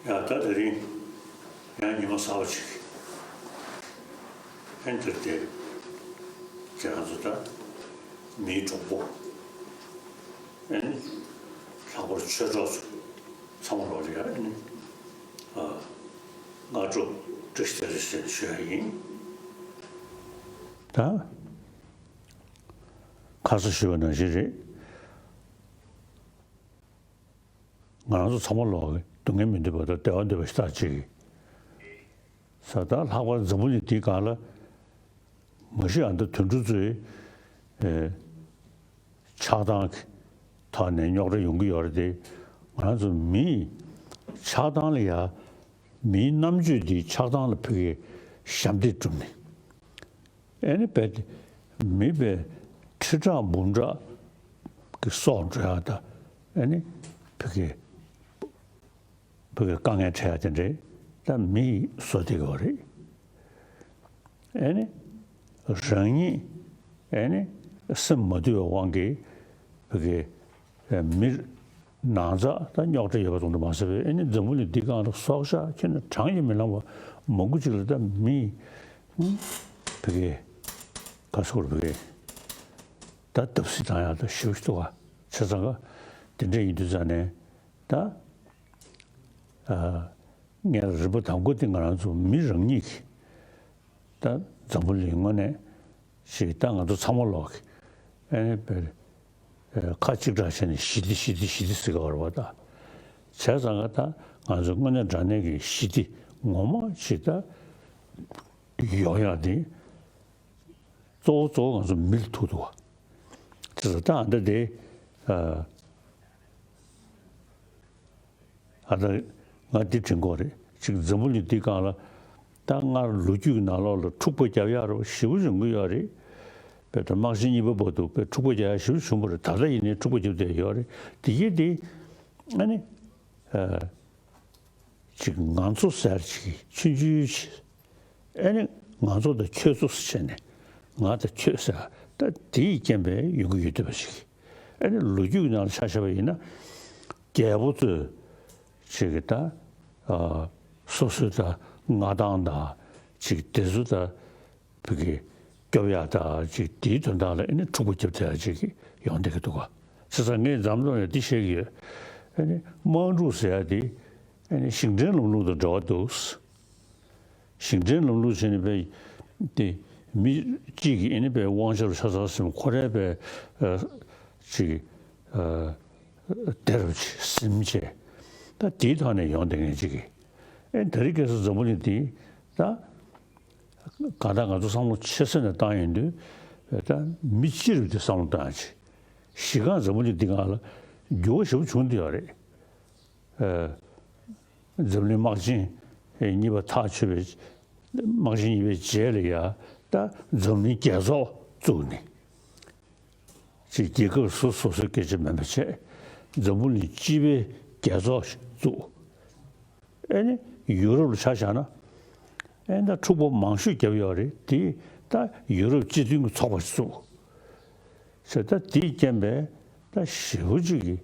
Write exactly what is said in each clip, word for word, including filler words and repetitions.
ཡ་ད་དེ་རིང་ཡང་ཉི་མ་གསར་པ་ཅིག་ཨེ་འདིར་དེ་ཁྱེད་རང་ཚོ་ད་མིའི་གྲོགས་པོ་ཨེ་ནི་ལྷག་པར་ཆོས་གྲོགས་ཚོ་ཚང་མ་ལོག་ལ་ཡ་ཨེ་ནི་ཨ་སྔ་དྲོ་བཀྲ་ཤིས་བདེ་ལེགས་ཟེར་ཞུ་ཡ་ཡིན། ད་ཁ་སང་ཞུས་པ་ནང་བཞིན་རེད། ང་རང་ཚོ་ཚང་མ་ལོག་གི་སྡུག་བསྔལ་མི་འདོད་པ་དང་བདེ་བ་འདོད་པ་ཞིག་ཐག་བཅད་ཀྱི། ས་ད་ལྷག་པར་འཛམ་བུ་གླིང་འདིའི་སྒང་ལ་མ་གཞི་ཨ་མདའ་དུད་འགྲོ་ཚོའི་ཨེ་ཆགས་སྡང་གི་ཐོག་ནས་རྙོག་དྲ་ཡོང་གི་ཡོད་རེད་དེ། ང་རང་ཚོ་མིའི་ཆགས་སྡང་ལ་ཡ་མིའི་རྣམ་དཔྱོད་འདིའི་ཆགས་སྡང་ལ་ཕ་གིའི་ཞབས་འདེགས་བསྒྲུབས་ནས། ཨེ་ནི་བས་མི་བས་ཁྲི་ཕྲག་འབུམ་ཕྲག་གི་སྲོག་འགྲོ་ཡག་ད་ཨེ་ནི་ཕ་གི་ཕ་གི་དཀའ་ངལ་འཕྲད་ཡག་དེ་འདྲའི་ད་མི་ཡི་བཟོ་བསྡད་ཡོད་རེད། ཨེ་ནི་རང་ཉིད་ཨེ་ནི་སེམས་མ་དུལ་བའི་དབང་གིས་ཕ་གི་མི་ནང་ཚགས་ད་རྙོག་དྲ་ཡོད་པ་ཙམ་དུ་མ་ཟད་པའི་ཨེ་ནི་འཛམ་བུ་གླིང་འདི་སྒང་ལ་སྲོག་ཆགས་ཁྱོན་ནས་བགྲང་ཡང་མི་ལང་བ་མང་པོ་ཅིག་ལ་ད་མི་ཕ་གི་ག་སོགས་ཕ་གི་ད་བརྡབ་གསིག་བཏང་ཡག་ད་ཞེ་པོ་ཞིག་འདུག་ག་བྱས་ཙང་ག་དེ་འདྲ་ཡིན་དུས་ཙང་ནས་ད་ངས་རིམ་པ་དང་པོ་དེ་ང་རང་ཚོ་མི་རང་ཉིད་ཀྱིས་ད་འཛམ་བུ་གླིང་ངོས་ནས་ཞིག་ད་ང་ཚོ་ཚང་མ་ལོག་གི་ཨེ་ནི་བས་ཁ་གཅིག་གྲགས་བྱས་ནས་ཞི་བདེ་ཞི་བདེ་ཞི་བདེ་ཟེར་ག་བར་བ་ད། བྱས་ཙང་ག་ད་ང་ཚོ་དངོས་གནས་དྲང་གནས་ཀྱི་ཞི་བདེ་ངོ་མ་ཞིག་ད་ཡོང་ཡག་དེ་གཙོ་བོ་གཙོ་བོ་ང་ཚོ་མི་ལ་ཐུག་འདུག་བ། བྱས་ཙང་ད་ཨ་ད་དེ་ཨ། ཨ་ད་ང་འདི་དྲན་གྱི་ཡོད་རེད། ཅིག་འཛམ་བུ་གླིང་འདིའི་སྒང་ལ་ད་སྔར་ལོ་རྒྱུས་ཀྱི་ནང་ལོགས་ལ་འཁྲུག་པ་རྒྱབ་ཡག་རོ་ཞེ་པོ་བྱུང་གི་ཡོད་རེད། དཔེར་ན་དམག་ཆེན་གཉིས་པ་བར་དུ་དཔེ་འཁྲུག་པ་རྒྱག་ཡག་ཞེ་པོ་བྱུང་བ་རེད། ད་ལྟ་ཡིན་ནའི་འཁྲུག་པ་རྒྱབ་བསྡད་ཡོད་རེད། དེ་གིས་དེ་ཨ་ནི་ཨ་ཅིག་ང་ཚོ་ཟེར་ཅིག་ཆུང་ཆུང་ཅིག་ཨེ་ནི་ང་ཚོ་དང་ཁྱོད་ཚོ་ཟེར་ནས་ང་དང་ཁྱོད་ཟེར་ད་དེའི་རྐྱེན་པས་ཡོང་གི་ཡོད་འདོད་པ་ཞིག་ཨེ་ནི་ལོ་རྒྱུས་ཀྱི་ནང་ལ་ཆ་བཞག་པ་ཡིན་ན་རྒྱལ་པོ་ཚོས་ཅིག་གི་ད་ཨ་སོ་སོའི་ད་མངའ་ཐང་དང་ཅིག་དེ་ཚོ་ད་ཕ་གི་སྐྱོབ་ཡག་ད་ཅིག་དེའི་དོན་དག་ལ་ཨེ་ནི་འཁྲུག་པ་རྒྱབ་བསྡད་ཡག་ཅིག་ཡོང་བསྡད་ཀྱི་འདུག་ག་བྱས་ཙང་ངས་འཛམ་གླིང་ལ་འདི་བཤད་ཀྱི་ཡོད། ཨེ་ནི་དམག་འཁྲུག་ཟེར་ཡག་དེ་ཨེ་ནི་ཞིང་བྲན་ལམ་ལུགས་དང་འབྲེལ་བ་འདུག་ཞིང་བྲན་ལམ་ལུགས་བྱས་ནས་པའི་དེ་མི་གཅིག་གིས་ཨེ་ནི་པའི་དབང་ཆ་ལ་ཆ་ཚང་ཟིན། ཁོ་རའི་པའི་ཨ་ཅིག་ཨ་སྡེ་རུ་ཟིན་བྱས་ད་དེའི་ཐོག་ནས་ཡོང་བསྡད་མཁན་ཅིག་གིས་ཨེ་ད་རེས་ཁ་སང་འཛམ་བུ་གླིང་འདི་ད་གང་ལྟར་ང་ཚོ་བསམ་བློ་ཆེ་ས་ནས་བཏང་ཡོང་དུས་ད་མི་སྤྱིར་དེ་བསམ་བློ་བཏང་ཡག་ཅིག་གཞི་རྐང་འཛམ་བུ་གླིང་འདི་སྒང་ལ་འགྱུར་བ་ཞེ་པོ་བྱུང་བསྡད་ཡོད་རེད། ཨ། འཛམ་གླིང་དམག་ཆེན་གཉིས་པ་ཐག་ཆོད་པའི་དམག་ཆེན་གཉིས་པའི་རྗེས་ལ་ཡ་ད་འཛམ་གླིང་རྒྱལ་ཚོགས་བཙུགས་ནས་ཅིག་རྒྱལ་ཁབ་སོ་སོ་སོའི་སྐད་ཆ་མེད་པ་བྱས། འཛམ་བུ་གླིང་སྤྱི་པའི་རྒྱལ་ཚོགས་ཤིག་བཙུགས། ཨེ་ནི་ཡུ་རོབ་ལ་ཆ་བཞག་ན་ཨེ་ད་འཁྲུག་པ་མང་ཤོས་བརྒྱབ་ཡོད་རེད། དེ་ད་ཡུ་རོབ་སྤྱི་མཐུན་གྱི་ཚོགས་པ་ཞིག་བཙུགས། ཟེར་ད་དེའི་རྐྱེན་པས་ད་ཞེ་པོ་ཅིག་གི་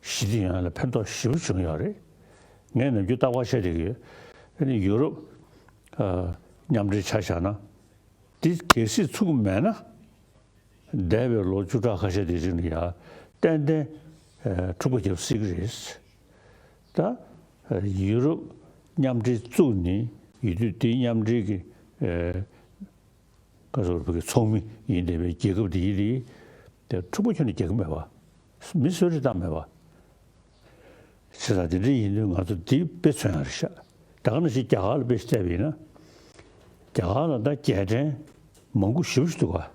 ཞི་བདེ་ཡོང་ཡ་ལ་ཕན་ཐོགས་ཞེ་པོ་བྱུང་ཡོད་རེད། ངས་ནམ་རྒྱུན་རྟག་པར་བཤད་བསྡད་ཀྱི་ཡོད། ཨ་ནི་ཡུ་རོབ་ཨ་མཉམ་འབྲེལ་ཆ་བཞག་ན་དེ་གལ་སྲིད་ཚུགས་མེད་ན་འདས་པའི་ལོ་བཅུ་ཕྲག་ཁ་ཤས་དེ་རིང་ལ་ཡ་ཏན་ཏན་ཨ་འཁྲུག་པ་རྒྱབ་སྲིད་ཀྱི་རེད། ད་ཨ་ཡུ་རོབ་མཉམ་འབྲེལ་བཙུགས་ནས་ཡོད་དུས་དེའི་མཉམ་འབྲེལ་གྱི་ཨ། བཀའ་ཟུར་བོད་ཀྱི་ཚོགས་མི་ཡིན་བསྡད་པའི་རྒྱལ་ཁབ་འདི་ཡིན་དེ། དེ་འཁྲུག་པ་ཁྱོན་ནས་རྒྱག་གི་མེད་པ། མི་གསོད་རེས་བཏང་མེད་པ། བྱས་ཙང་དེ་འདྲ་ཡིན་དུས་ང་ཚོ་འདི་དཔེ་མཚོན་ཡག་རེད་ཤག་ད་ག་ནང་བཞིན་རྒྱ་གར་ལ་དཔེ་བལྟས་པ་ཡིན་ན། རྒྱ་གར་ལ་ད་རྒྱལ་ཕྲན་མང་པོ་ཞེ་པོ་ཞིག་འདུག་ག་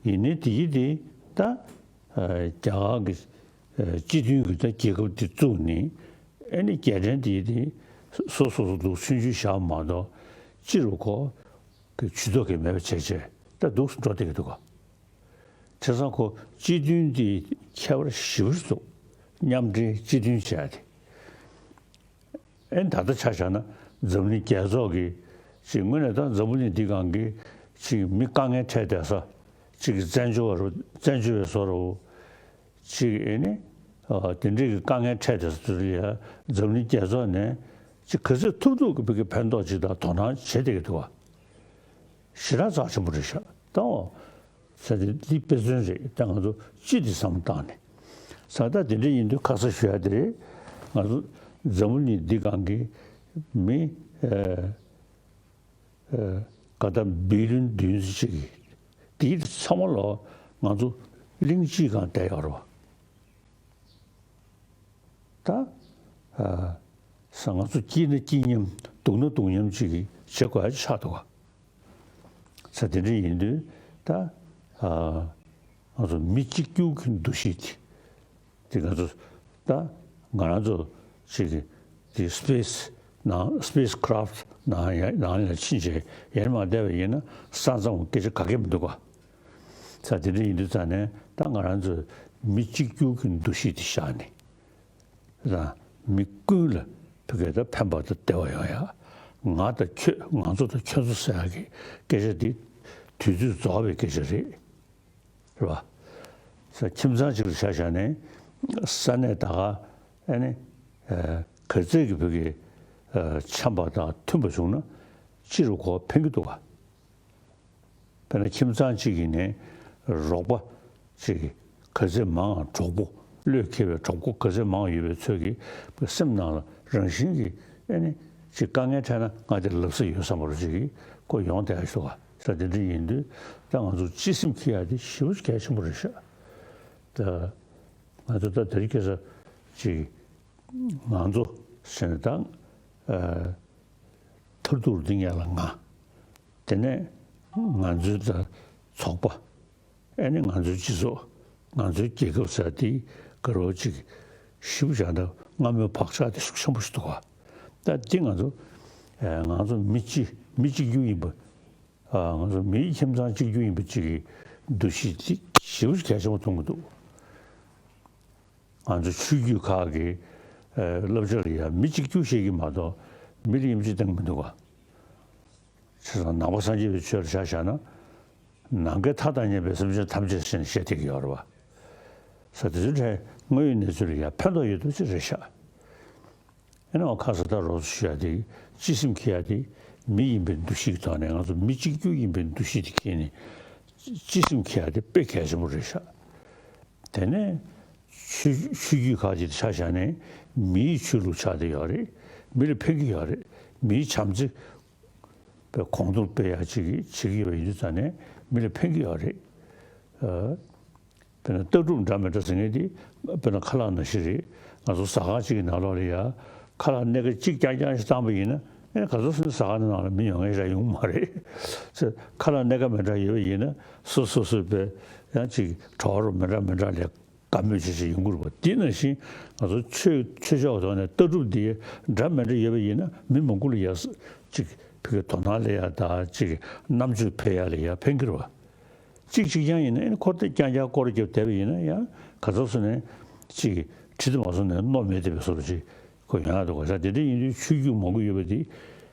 ཡིན་ནའི་དེ་ཡིན་དེ་ད་རྒྱ་གར་གྱི་སྤྱི་མཐུན་གྱི་ད་རྒྱལ་ཁབ་འདི་བཙུགས་ནས་ཨེ་ནི་རྒྱལ་ཕྲན་དེ་ཡིན་དེ་སོ་སོ་སོ་འདུག་ཆུང་ཆུང་བཞག་མ་གཏོགས་སྤྱིར་ཁོ། གི་ཇུས་གཏོགས་ཀྱི་མེད་པ་བྱས་བྱས་ད་འདུག་སེ་འགྲོ་བསྡད་ཀྱི་འདུག་ག་བྱས་ཙང་ཁོ་སྤྱི་མཐུན་དེ་ཁྱད་པར་ཞེ་པོ་ཞིག་འདུག་མཉམ་འབྲེལ་སྤྱི་མཐུན་བྱས་ཏེ། ཨེ་ད་ལྟ་ཆ་བཞག་ན་འཛམ་གླིང་རྒྱལ་ཚོགས་ཀྱི་ཅིག་དངོས་གནས་ད་འཛམ་བུ་གླིང་འདི་སྒང་གི་ཅིག་མི་དཀའ་ངལ་འཕྲད་བསྡད་ས་ཅིག་གི་བཙན་བྱོལ་བ་རུ་བཙན་བྱོལ་བའི་བཟོ་འདྲ་བོ་ཅིག་ཨེ་ནི་ ཨ་དེ་འདྲའི་གི་དཀའ་ངལ་འཕྲད་དེ་ཚོ་ལ་ཡ་འཛམ་གླིང་རྒྱལ་ཚོགས་ནས་ཅིག་ག་ཚོད་ཐུབ་ཐུབ་ཀྱི་བོད་ཀྱི་ཕན་ཐོགས་ཅིག་དང་དོ་སྣང་བྱེད་བསྡད་ཀྱི་འདུག་བ། ཞེ་དྲག་རྩ་ཆེན་པོ་རེད་ཤག་ད་འོ། ས་དེ་འདི་དཔེ་མཚོན་རེད། ད་ང་ཚོ་སྤྱི་དེ་བསམ་བློ་བཏང་ནས། ས་ད་དེ་འདྲ་ཡིན་དུས་ཁ་ས་ཞུ་ཡ་དེ་རེད། ང་ཚོ་འཛམ་བུ་གླིང་འདི་སྒང་གི་མི་ཨ་ཨ་ག་ད་བི་ལིན་བདུན་ཅུ་ཅིག་གིས་དེའི་ཚང་མ་ལོ་ང་ཚོ་གླིང་སྤྱིའི་སྒང་བསྡད་ཡོད་རེད་བ། ད་ཨ་ས་ང་ཚོ་སྐྱིད་ན་སྐྱིད་མཉམ་སྡུག་ན་སྡུག་མཉམ་ཅིག་གིས་བྱེད་དགོས་ཡ་ཆགས་འདུག་ག་ས་དེ་འདྲ་ཡིན་དུས་ད་ཨ་ང་ཚོ་མི་གཅིག་གྱུར་གྱི་འདུ་ཤེས་དེ་དེ་ང་ཚོ་ད་ང་རང་ཚོ་ཅིག་གི་དེ་སི་པེ་སི་ནང་སི་པེ་སི་ཀ་རབ་ཊི་ནང་ཡ་ནང་ལ་ཕྱིན་བྱས་ཡར་མར་བསྡད་པ་ཡིན་ན་ས་མཚམས་སྐད་ཆ་ག་གེ་མི་འདུག་ག་ས་དེ་འདྲ་ཡིན་དུས་ཙང་ནས་ད་ང་རང་ཚོ་མི་གཅིག་གྱུར་གྱི་འདུ་ཤེས་དེ་བཞག་ནས། རང་མི་ཀུན་ལ་ཕ་གི་ད་ཕན་པ་དང་བདེ་བ་ཡོང་ཡ། ང་དང་ཁྱོད་ང་ཚོ་དང་ཁྱོད་ཚོ་ཟེར་ཡ་གི་སྐད་ཆ་འདི་དུས་ཚོད་རྫོགས་པའི་སྐད་ཆ་རེད། རེད་བ། ས་ཁྱིམ་ཚང་གཅིག་ལ་ཆ་བཞག་ནས་ས་གནས་ད་ག་ཨ་ནི་ཨ་ག་ཚད་ཀྱི་ཕ་གི་ཨ་འཆམ་པ་དང་མཐུན་པ་བྱུང་ན་སྤྱིར་གོ་ཕན་གྱི་འདུག་ག་དཔེར་ན་ཁྱིམ་ཚང་གཅིག་གི་ནས་རོགས་པ་གཅིག་གི་ག་ཚད་མང་ང་གྲོགས་པོ་བློས་འཁེལ་བའི་གྲོགས་པོ་ག་ཚད་མང་ང་ཡོད་པའི་ཚོད་ཀྱིས་སེམས་ནང་ལ་རང་བཞིན་གྱིས་ཨེ་ནི་ཅིག་དཀའ་ངལ་འཕྲད་ན་ང་དེ་ལབ་ས་ཡོད་བསམ་པ་རུ་ཅིག་གིས་ཁོ་ཡོང་བསྡད་ཡ་ཞིག་འདུག་ག་ས་དེ་འདྲ་ཡིན་དུས་ད་ང་ཚོ་སྤྱི་སེམས་འཁྱེར་ཡ་དེ་ཞེ་པོ་གལ་ཆེན་པོ་རེད་ཤག་ད་ང་ཚོ་ད་དེ་རིང་ཁ་སང་ཅིག་ང་ཚོ་ཟེར་ནས་ད་ཨ་མཐར་ཐུག་འདི་ངེད་ལ་ང་། དེ་ནས་ང་ཚོའི་ད་ཚོགས་པ། ཨེ་ནི་ང་ཚོའི་སྤྱི་ཚོགས། ང་ཚོའི་རྒྱལ་ཁབ་ཟེར་དེ་ག་རེ་ཅིག་ཞིབ་བཞག་ན་སྔ་མོའི་བག་ཆགས་དེ་ཤུགས་ཆེན་པོ་ཞིག་འདུག་ག་ད་འདི་ང་ཚོ་ཨེ་ང་ཚོ་མི་གཅིག་མི་གཅིག་གྱུར་ཡིན་པ། ཨ་ང་ཚོ་མིའི་ཁྱིམ་ཚང་གཅིག་གྱུར་ཡིན་པ་གཅིག་གི་འདུ་ཤེས་དེ་ཞེ་པོ་གལ་ཆེན་པོ་མཐོང་གི་འདུག་ང་ཚོ་ཆོས་བརྒྱུད་ཁག་གི་ཨ་བསླབ་བྱ་ལ་ཡང་མི་གཅིག་གྱུར་བཤད་ཀྱི་མ་གཏོགས་མི་ལ་ཡིད་ཆེས་གཏོང་གི་མི་འདུག་ག་བྱས་ཙང་ནང་པ་སངས་རྒྱས་པའི་ཆོས་ལ་ཆ་བཞག་ན། ནམ་མཁའི་མཐའ་དང་མཉམ་པའི་སེམས་ཅན་ཐམས་ཅད་ཟེར་ནས་བཤད་བསྡད་ཀྱི་ཡོད་རེད་བ། ས་དེ་ཚོའི་གྲས་དངོས་ཡོད་གནས་ཚུལ་ལ་ཡང་ཕན་ཐོགས་ཡོད་དུས་ཅི་རེད་ཤག་ཨེ་ནའང་ཁ་ས་ད་རོབ་ཞུ་ཡ་དེ་སྤྱི་སེམས་འཁྱེར་ཡ་དེ་མི་ཡིན་པའི་འདུ་ཤེས་ཀྱི་ཐོག་ནས་ང་ཚོ་མི་གཅིག་གྱུར་ཡིན་པའི་འདུ་ཤེས་དེ་འཁྱེར་ནས་སྤྱི་སེམས་འཁྱེར་ཡ་དེ་དཔེ་གལ་ཆེན་པོ་རེད་ཤག་དེ་ནས་ཆོས་ཆོས་བརྒྱུད་ཁག་ཅིག་ཆ་བཞག་ནས་མིའི་ཆོས་ལུགས་ཆགས་བསྡད་ཡོད་རེད། མི་ལ་ཕན་གྱི་ཡོད་རེད། མིའི་བྱམས་བརྩེ་པའི་གོང་མཐོར་སྤེལ་ཡག་ཅིག་བྱེད་ཀྱི་ཡོད་པ་ཡིན་དུས་ཙང་ནས་མི་ལ་ཕན་གྱི་ཡོད་རེད། ཨ། དཔེར་ན་ལྟ་གྲུབ་འདྲ་མི་འདྲ་ཟེར་མཁན་དེ་དཔེར་ན་ཁ་ལག་ནང་བཞིན་རེད། ང་ཚོ་ཟ་ཁང་གཅིག་གི་ནང་ལོགས་ལ་ཡ་ཁ་ལག་སྣེ་ཁ་གཅིག་རྐྱང་རྐྱང་ཞིག་བཏང་པ་ཡིན་ན་ཨེ་ག་ཚོད་སོང་ཟ་ཁང་ནང་ལ་མི་ཉུང་ངུ་ཞིག་ཡོང་གི་མ་རེད། ཚེ་ཁ་ལག་སྣེ་ཁ་མི་འདྲ་ཡོད་པ་ཡིན་ན་སོ་སོ་སོའི་པའི་ཡང་ཅིག་གྲོགས་རོགས་མི་འདྲ་མི་འདྲ་ལས་དགའ་མོས་བྱེད་བྱེད་ཡོང་གི་རེད་པ། དེ་ནང་བཞིན་ང་ཚོ་ཆོས་ཆོས་ཕྱོགས་ཐོག་ནས་ལྟ་གྲུབ་འདི་འདྲ་མི་འདྲ་ཡོད་པ་ཡིན་ན་མི་མང་པོ་ལ་ཡ་ཅིག་ཕ་གི་དོ་སྣང་སླེབས་ཡ་དང་ཅིག་རྣམ་དཔྱོད་འཕེལ་ཡ་ལ་ཡ་ཕན་གྱི་རེད་པ། གཅིག་གཅིག་རྐྱང་ཡིན་ན་ཨེ་ཁོ་དེ་རྐྱང་རྐྱང་སྐོར་རྒྱབ་བསྡད་པ་ཡིན་ན་ཡང་ག་ཚོད་སོང་ནས་ཅིག་ཁྲིད་དུ་མ་སོང་ནས་མནོ་མེད་བསྡད་པའི་བཟོ་འདྲ་ཅིག་ཁོ་ཡོང་ཡག་འདུག་ག་ས་དེ་འདྲ་ཡིན་དུས་ཆོས་བརྒྱུད་མང་པོ་ཡོད་པ་དེ་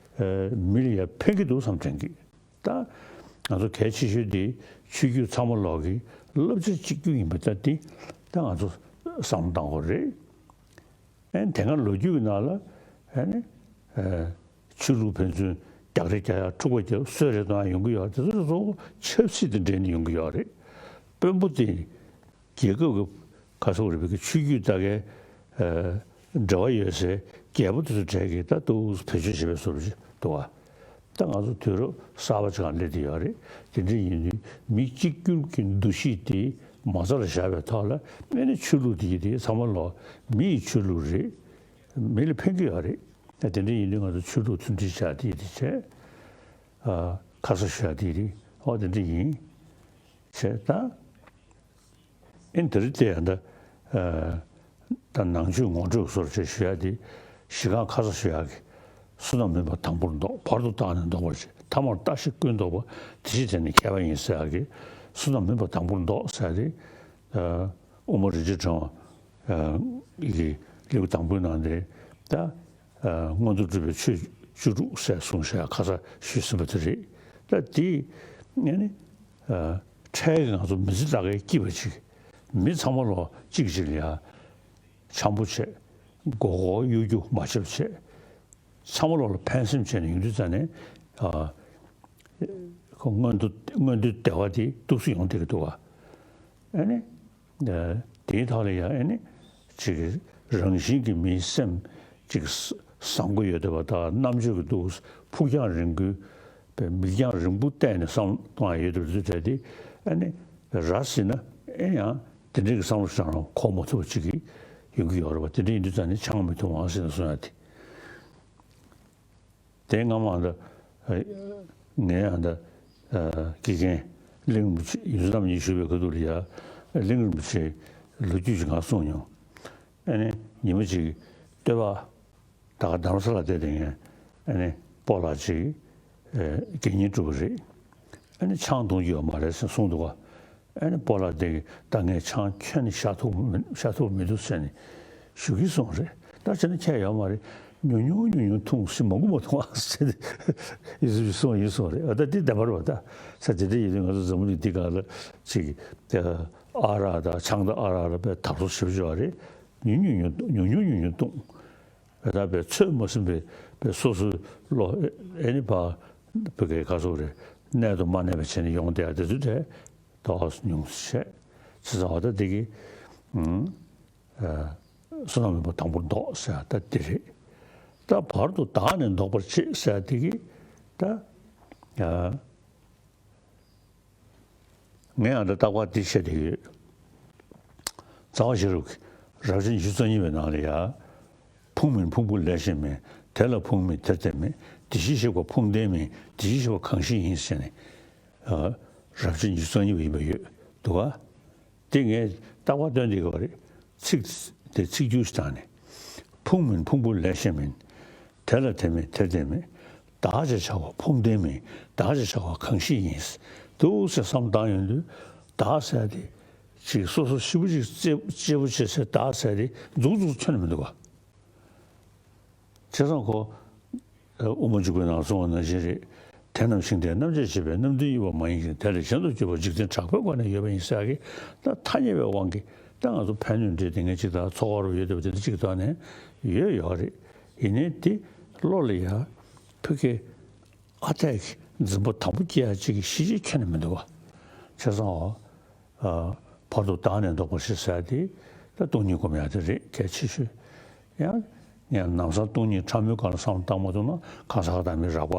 མི་ལ་ཡང་ཕན་གྱི་འདུག་བསམ་དྲན་གི། ད་ང་ཚོ་གལ་ཆེ་ཤོས་དེ་ཆོས་བརྒྱུད་ཚང་མ་ལོག་གི་བསླབ་བྱ་གཅིག་གྱུར་ཡིན་པ་ད་དེ་ད་ང་ཚོ་བསམ་བློ་གཏང་དགོས་རེད། ཨེ་དེ་སྔ་ལོ་རྒྱུས་ཀྱི་ནང་ལ་ཨེ་ནི་ཨེ་ཆོས་ལུགས་ཕན་ཚུན་རྒྱག་རེས་རྒྱག་ཡ་འཁྲུག་པ་རྒྱག་གསོད་རེས་གཏོང་ཡ་ཡོང་གི་ཡོད། དེ་ཚོ་གཙོ་བོ་ཆབ་སྲིད་དང་འབྲེལ་ནས་ཡོང་གི་ཡོད་རེད། དཔོན་པོ་དེ་རྒྱལ་ཁབ་ཀྱི་ག་ཚོད་རེད་པའི་ཆོས་བརྒྱུད་ད་གའི་ཨེ་འབྲེལ་བ་ཡོད་སའི་རྒྱལ་པོ་དེ་ཚོ་གྲས་ཀྱིས་ད་འདུག་བེད་སྤྱོད་བྱེད་པའི་བཟོ་འདྲ་ཅིག་འདུག་ག་ད་ང་ཚོ་དུས་རབས་གསར་པ་ཅིག་སླེབས་བསྡད་ཡོད་རེད། དེ་འདྲ་ཡིན་དུས་མི་གཅིག་གྱུར་གྱི་འདུ་ཤེས་དེ་མ་རྩ་ལ་བཞག་པའི་ཐོག་ལ་ཨེ་ནི་ཆོས་ལུགས་དེ་ཡི་དེ་ཚང་མ་ལོག་མི་ཡི་ཆོས་ལུགས་རེད། མི་ལ་ཕན་གྱི་ཡོད་རེད། ད་དེ་འདྲ་ཡིན་དུས་ང་ཚོ་ཆོས་ལུགས་མཐུན་སྒྲིལ་བྱ་དེ་ཡི་དེ་བྱས། ཨ་ཁ་ས་ཞུ་ཡ་དེ་ཡི་དེ་ཨོ་དེ་འདྲ་ཡིན། བྱས་ད། ཨེ་འདི་རེད་དེ་ཡང་ད། ཨ་ད་ནང་ཆོས་ངོ་སྤྲོད་སོར་ཆེ་ཞུ་ཡ་དེ་གཞི་རྐང་ཁ་ས་ཞུ་ཡ་གི། བསོད་ནམས་མིན་པ་དང་པོར་བཟློག་བར་དུ་བརྟགས་ནས་བཟློག་པར་བྱེད། ཐ་མར་བརྟགས་ཤིང་ཀུན་བཟློག་པ། དེ་ཕྱིར་དེ་ནི་ཁྱད་པར་ཡིན་ཟེར་ཡ་གི། བསོད་ནམས་མིན་པ་དང་པོར་བཟློག་ཟེར་ཡ་དེ། ཨ་དབུ་མ་རིན་ཆེན་ཕྲེང་བ་ཨ་གི་ལེའུ་དང་པོའི་ནང་དེ་ད། ཨ་མངོན་དུ་གྲུབ་པའི་ཆོས་བཅུ་དྲུག་ཟེར་གསུངས་བཞག་ཁ་ས་ཞུས་ཟིན་པ་དེ་རེད། ད་དེ་ཨ་ནི་ཨ་འཕྲལ་གྱི་ང་ཚོ་མི་ཚེ་ལྟ་གའི་སྐྱིད་པ་ཅིག་མི་ཚང་མ་ལོ་གཅིག་གཅིག་ལ་ཡ་ འཆམ་པོ་བྱས། མགོ་སྐོར་གཡོ་སྒྱུ་མ་བྱེད་པ་བྱས། ཚང་མ་ལོག་ལ་ཕན་སེམས་བྱས་ནས་ཡོང་དུས་ཙ་ནས། ཨ། ཁོ་མངོན་མཐོ་མངོན་མཐོའི་བདེ་བ་དེ་ཏོག་ཙམ་ཡོང་བསྡད་ཀྱི་འདུག་ག་ཨ་ནི། ཨ། དེའི་ཐོག་ལ་ཡང་ཨ་ནི། ཅིག་རང་བཞིན་གྱིས་མིའི་སེམས་ཅིག་བཟང་པོ་ཡོད་བསྡད་པ་དང་། རྣམ་དཔྱོད་ཀྱི་འདུག་ཕུགས་རྒྱང་རིང་པོའི། པའི་མིག་རྒྱང་རིང་པོ་བལྟས་ནས་བསམ་བློ་གཏོང་ཡ་ཡོད་དུས་དུས་དྲན་དེ། ཨ་ནི་ར་ཟིན་ན་ཨེ་ཡང་དེ་འདྲའི་གི་བསམ་བློ་ཞིག་རང་འཁོར་མ་ཐུབ་པ་ཅིག་གི་ཡོང་གི་ཡོད་རེད་པ། དེ་འདྲ་ཡིན་དུས་ཙང་ནི་ཆང་མི་འཐུང་བ་ཟེར་ནས་གསུང་ཡ་དེ། དེ་སྔ་མ་ཨ་ད་ངའི་ཨ་ད་དགེ་རྒན་གླིང་རིན་པོ་ཆེ་ཡོངས་འཛིན་རྣམ་གཉིས་བཞུགས་པའི་སྐབས་དུས་ལ་ཡ། གླིང་རིན་པོ་ཆེ་ལོ་རྒྱུས་ཅིག་ང་གསུངས་མྱོང་། ཨ་ནི་ཉི་མ་ཅིག་སྟོད་པ། ད་ག་རྡ་རམ་ས་ལ་བསྡད་དེ་ངས་ཨ་ནི་སྤོ་ལགས་ཅིག་ཨེ་དགེ་བསྙེན་སྒྲུབ་པ་རེད། ཨ་ནི་ཆང་འཐུང་རྒྱུ་ཡོད་མ་རེད་ཟེར་གསུངས་འདུག་ག་ཨ་ནི་སྤོ་ལགས་དེ་གིས་ད་ངས་ཆང་ཁྱོན་ནས་བཞག་ཐུབ་བཞག་ཐུབ་མི་འདུག་ཟེར་ནས་ཞུ་གི་སོང་རེད། ད་བྱས་ན་ཁྱད་ཡོད་མ་རེད། ཉུང་ཉུང་ཉུང་ཉུང་འཐུང་ཟེར། མང་པོ་མ་འཐུང་ཨ་ཟེར་ཏེ་ཡིན་གསུངས་ཡིན་གསུངས་རེད། ཨ་ད་འདི་བདེན་པ་རེད་པ། ད་ས་དེ་འདྲ་ཡིན་དུས་ང་ཚོ་འཛམ་བུ་གླིང་འདི་སྒང་ལ་ཅིག་ཨ་རག་དང་ཆང་དང་ཨ་རག་ལ་དཔེ་དར་སོ་ཞེ་པོ་ཅིག་ཡོད་རེད། ཉུང་ཉུང་ཉུང་ཉུང་ཉུང་ཉུང་ཉུང་འཐུང་། ད་དཔེ་ཚོད་མ་ཟིན་པའི་དཔེ་སོ་སོའི་བློ་ཨེ་ནི་ཕ་བུ་གའི་ག་ཚོད་རེད། གནས་དང་མ་གནས་པ་བྱས་ནས་ཡོང་བསྡད་ཡ་དེ་ཚོ་དེ་ཏོག་ཙམ་ཉུང་ཙམ་བྱས། བྱས་ཙང་འོ་ད་དེ་གི་ཨུམ་ཨ་བསོད་ནམས་ཡོད་པ་དང་པོར་འདོགས་ཟེར་ཡ་ད་དེ་རེད། ད་བར་དུ་བདག་ནི་འདོགས་པར་བྱེད་ཟེར་ཡ་དེ་གི་ད་ཨ། ངས་ཨ་ད་རྟག་པར་འདི་བཤད་བསྡད་ཡོད། རྩ་བ་བཞི་རུ་རབ་བྱེད་ཉི་ཤུ་རྩ་གཉིས་པའི་ནང་ལ་ཡ། ཕུང་མིན་ཕུང་པོ་ལས་གཞན་མིན། དེ་ལ་ཕུང་མིན་དེར་དེ་མེད། དེ་བཞིན་གཤེགས་པ་ཕུང་ལྡན་མིན། དེ་བཞིན་གཤེགས་པ་གང་ཞིག་ཡིན་ཟེར་ནས། ཨ། རབ་བྱེད་ཉི་ཤུ་རྩ་གཉིས་པ་ཡིན་པ་ཡོད་འདུག་ག་དེ་ངས་རྟག་པར་སྟོན་བསྡད་ཀྱི་ཡོད་རེད། ཚིག་དེ་ཚིག་སྒྱུར་ཞིག་བཏང་ནས། ཕུང་མིན་ཕུང་པོ་ལས་གཞན་མིན། དེ་ལ་དེ་མེད་དེར་དེ་མེད། བདག་ཅེས་བྱ་བ་ཕུང་ལྡན་མིན། བདག་ཅེས་བྱ་བ་གང་ཞིག་ཡིན། འདུག་སེ་བསམ་བཏང་ཡོང་དུས། བདག་ཟེར་ཡ་དེ་ཅིག་སོ་སོ་ཞེ་པོ་ཅིག་གཅེས་གཅེས་པོ་བྱེད་སའི་བདག་ཟེར་ཡ་དེ་མཛུབ་གུ་ཙུག་ཁྱོན་ནས་མི་འདུག་ག་བྱས་ཙང་ཁོ། ཨ། དབུ་མ་འཇུག་པའི་ནང་གསུངས་པ་ནང་བཞིན་རེད། དེ་རྣམས་ཤིང་རྟའི་རྣམ་བཅད་བྱེད་པའི་རྣམ་བདུན་དབྱེ་བ་མ་ཡིན་ཞིང་། དེ་ལས་གཞན་དུ་གྱུར་པ་འཇིག་རྟེན་གྲགས་པའི་སྒོ་ནས་ཡོད་པ་ཡིན་ཟེར་ཡ་གི་ད་ཐ་སྙད་པའི་དབང་གིས་ད་ང་ཚོ་ཕན་གནོད་འདྲེས་དེ་ངས་ཅིག་ད་ཚོར་བ་རུ་ཡོད་བསྡད་པ་དེ་འདྲ་ཅིག་གི་ཐོག་ནས་ཡོད་ཡོད་རེད། ཡིན་ནའི་དེ་བློ་ལ་ཡ་ཕ་གི་ཨ་འཐས་ཀྱི་འཛིན་པ་དམ་པོ་སྐྱེ་ཡ་ཅིག་གི་གཞི་ཅིག་ཁྱོན་ནས་མི་འདུག་བ། བྱས་ཙང་། ཨ། བར་དུ་བདག་ནི་འདོགས་པར་བྱེད་ཟེར་ཡ་དེ་ད་སྟོང་ཉིད་སྒོམ་ཡ་དེ་རེད། གལ་ཆེ་ཤོས། ཡང་ཡང་ལམ་སང་སྟོང་ཉིད་ཕྲ་མོའི་སྒང་ལ་བསམ་བློ་བཏང་མ་ཐུབ་ན་གང་ཟག་བདག་མེད་རགས་པ།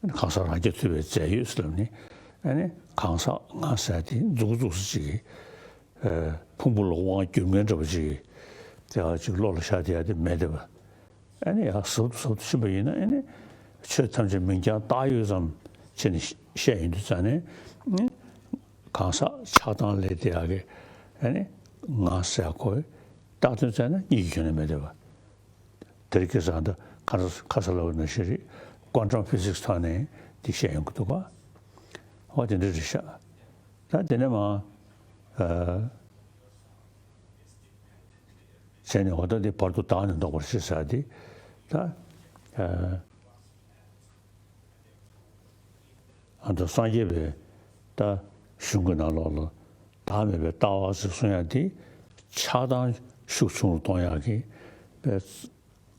གང་ཟག་རང་རྐྱ་ཐུབ་པའི་རྫས་ཡོད་ཟེར་ལབ་ནས། ཨ་ནི་གང་ཟག་ང་ཟེར་ཡ་དེ་མཛུབ་གུ་ཙུག་ཙུག་ཅིག་གིས། ཨ། ཕུང་པོ་ལ་དབང་བསྒྱུར་མཁན་འདྲ་པོ་ཅིག་གིས་དེ་ག་ཅིག་བློ་ལ་ཤར་བསྡད་ཡ་དེ་མེད་བསྡད་པ། ཨ་ནི་ཡང་ཟབ་ཏུ་ཟབ་ཏུ་ཕྱིན་པ་ཡིན་ན། ཨ་ནི་ཆོས་ཐམས་ཅད་མིང་རྐྱང་བཏགས་ཡོད་ཙམ་བྱས་ནས་བཤད་ཡོང་དུས་ཙང་ནས། གང་ཟག་ཆགས་སྡང་ལས་འདས་ཡག་གི། ཨ་ནི་ང་ཟེར་ཡ་ཁོ་བཏགས་དོན་བཙལ་ན་གཉིས་ཀྱི་ཁྱོན་ནས་མེད་བསྡད་པ། དེར་ཁ་སང་ད་ཁ་ས་ཁ་ས་ལ་བ་ན་ཤེས་རེད། ཀོན་ཊམ་ཕི་ཟིག་སི་ཐོག་ནས་འདི་བཤད་ཡོང་གི་འདུག་ག་འོ་དེ་འདྲ་རེད་ཤག་ད་དེ་ནས་མ། ཨ། བྱས་ནས་འོ་ད་འདི་བར་དུ་བདག་ནི་འདོགས་པར་བྱེད་ཟེར་ཡ་དེ། ད་ཨ་ཨ་ད་སངས་རྒྱས་པའི་ད་གཞུང་གི་ནང་ལོགས་ལ་བདག་མེད་པའི་ལྟ་བ་ཟེར་གསུང་ཡ་དེ་ཆགས་སྡང་ཤུགས་ཆུང་རུ་གཏོང་ཡག་གི་པའི་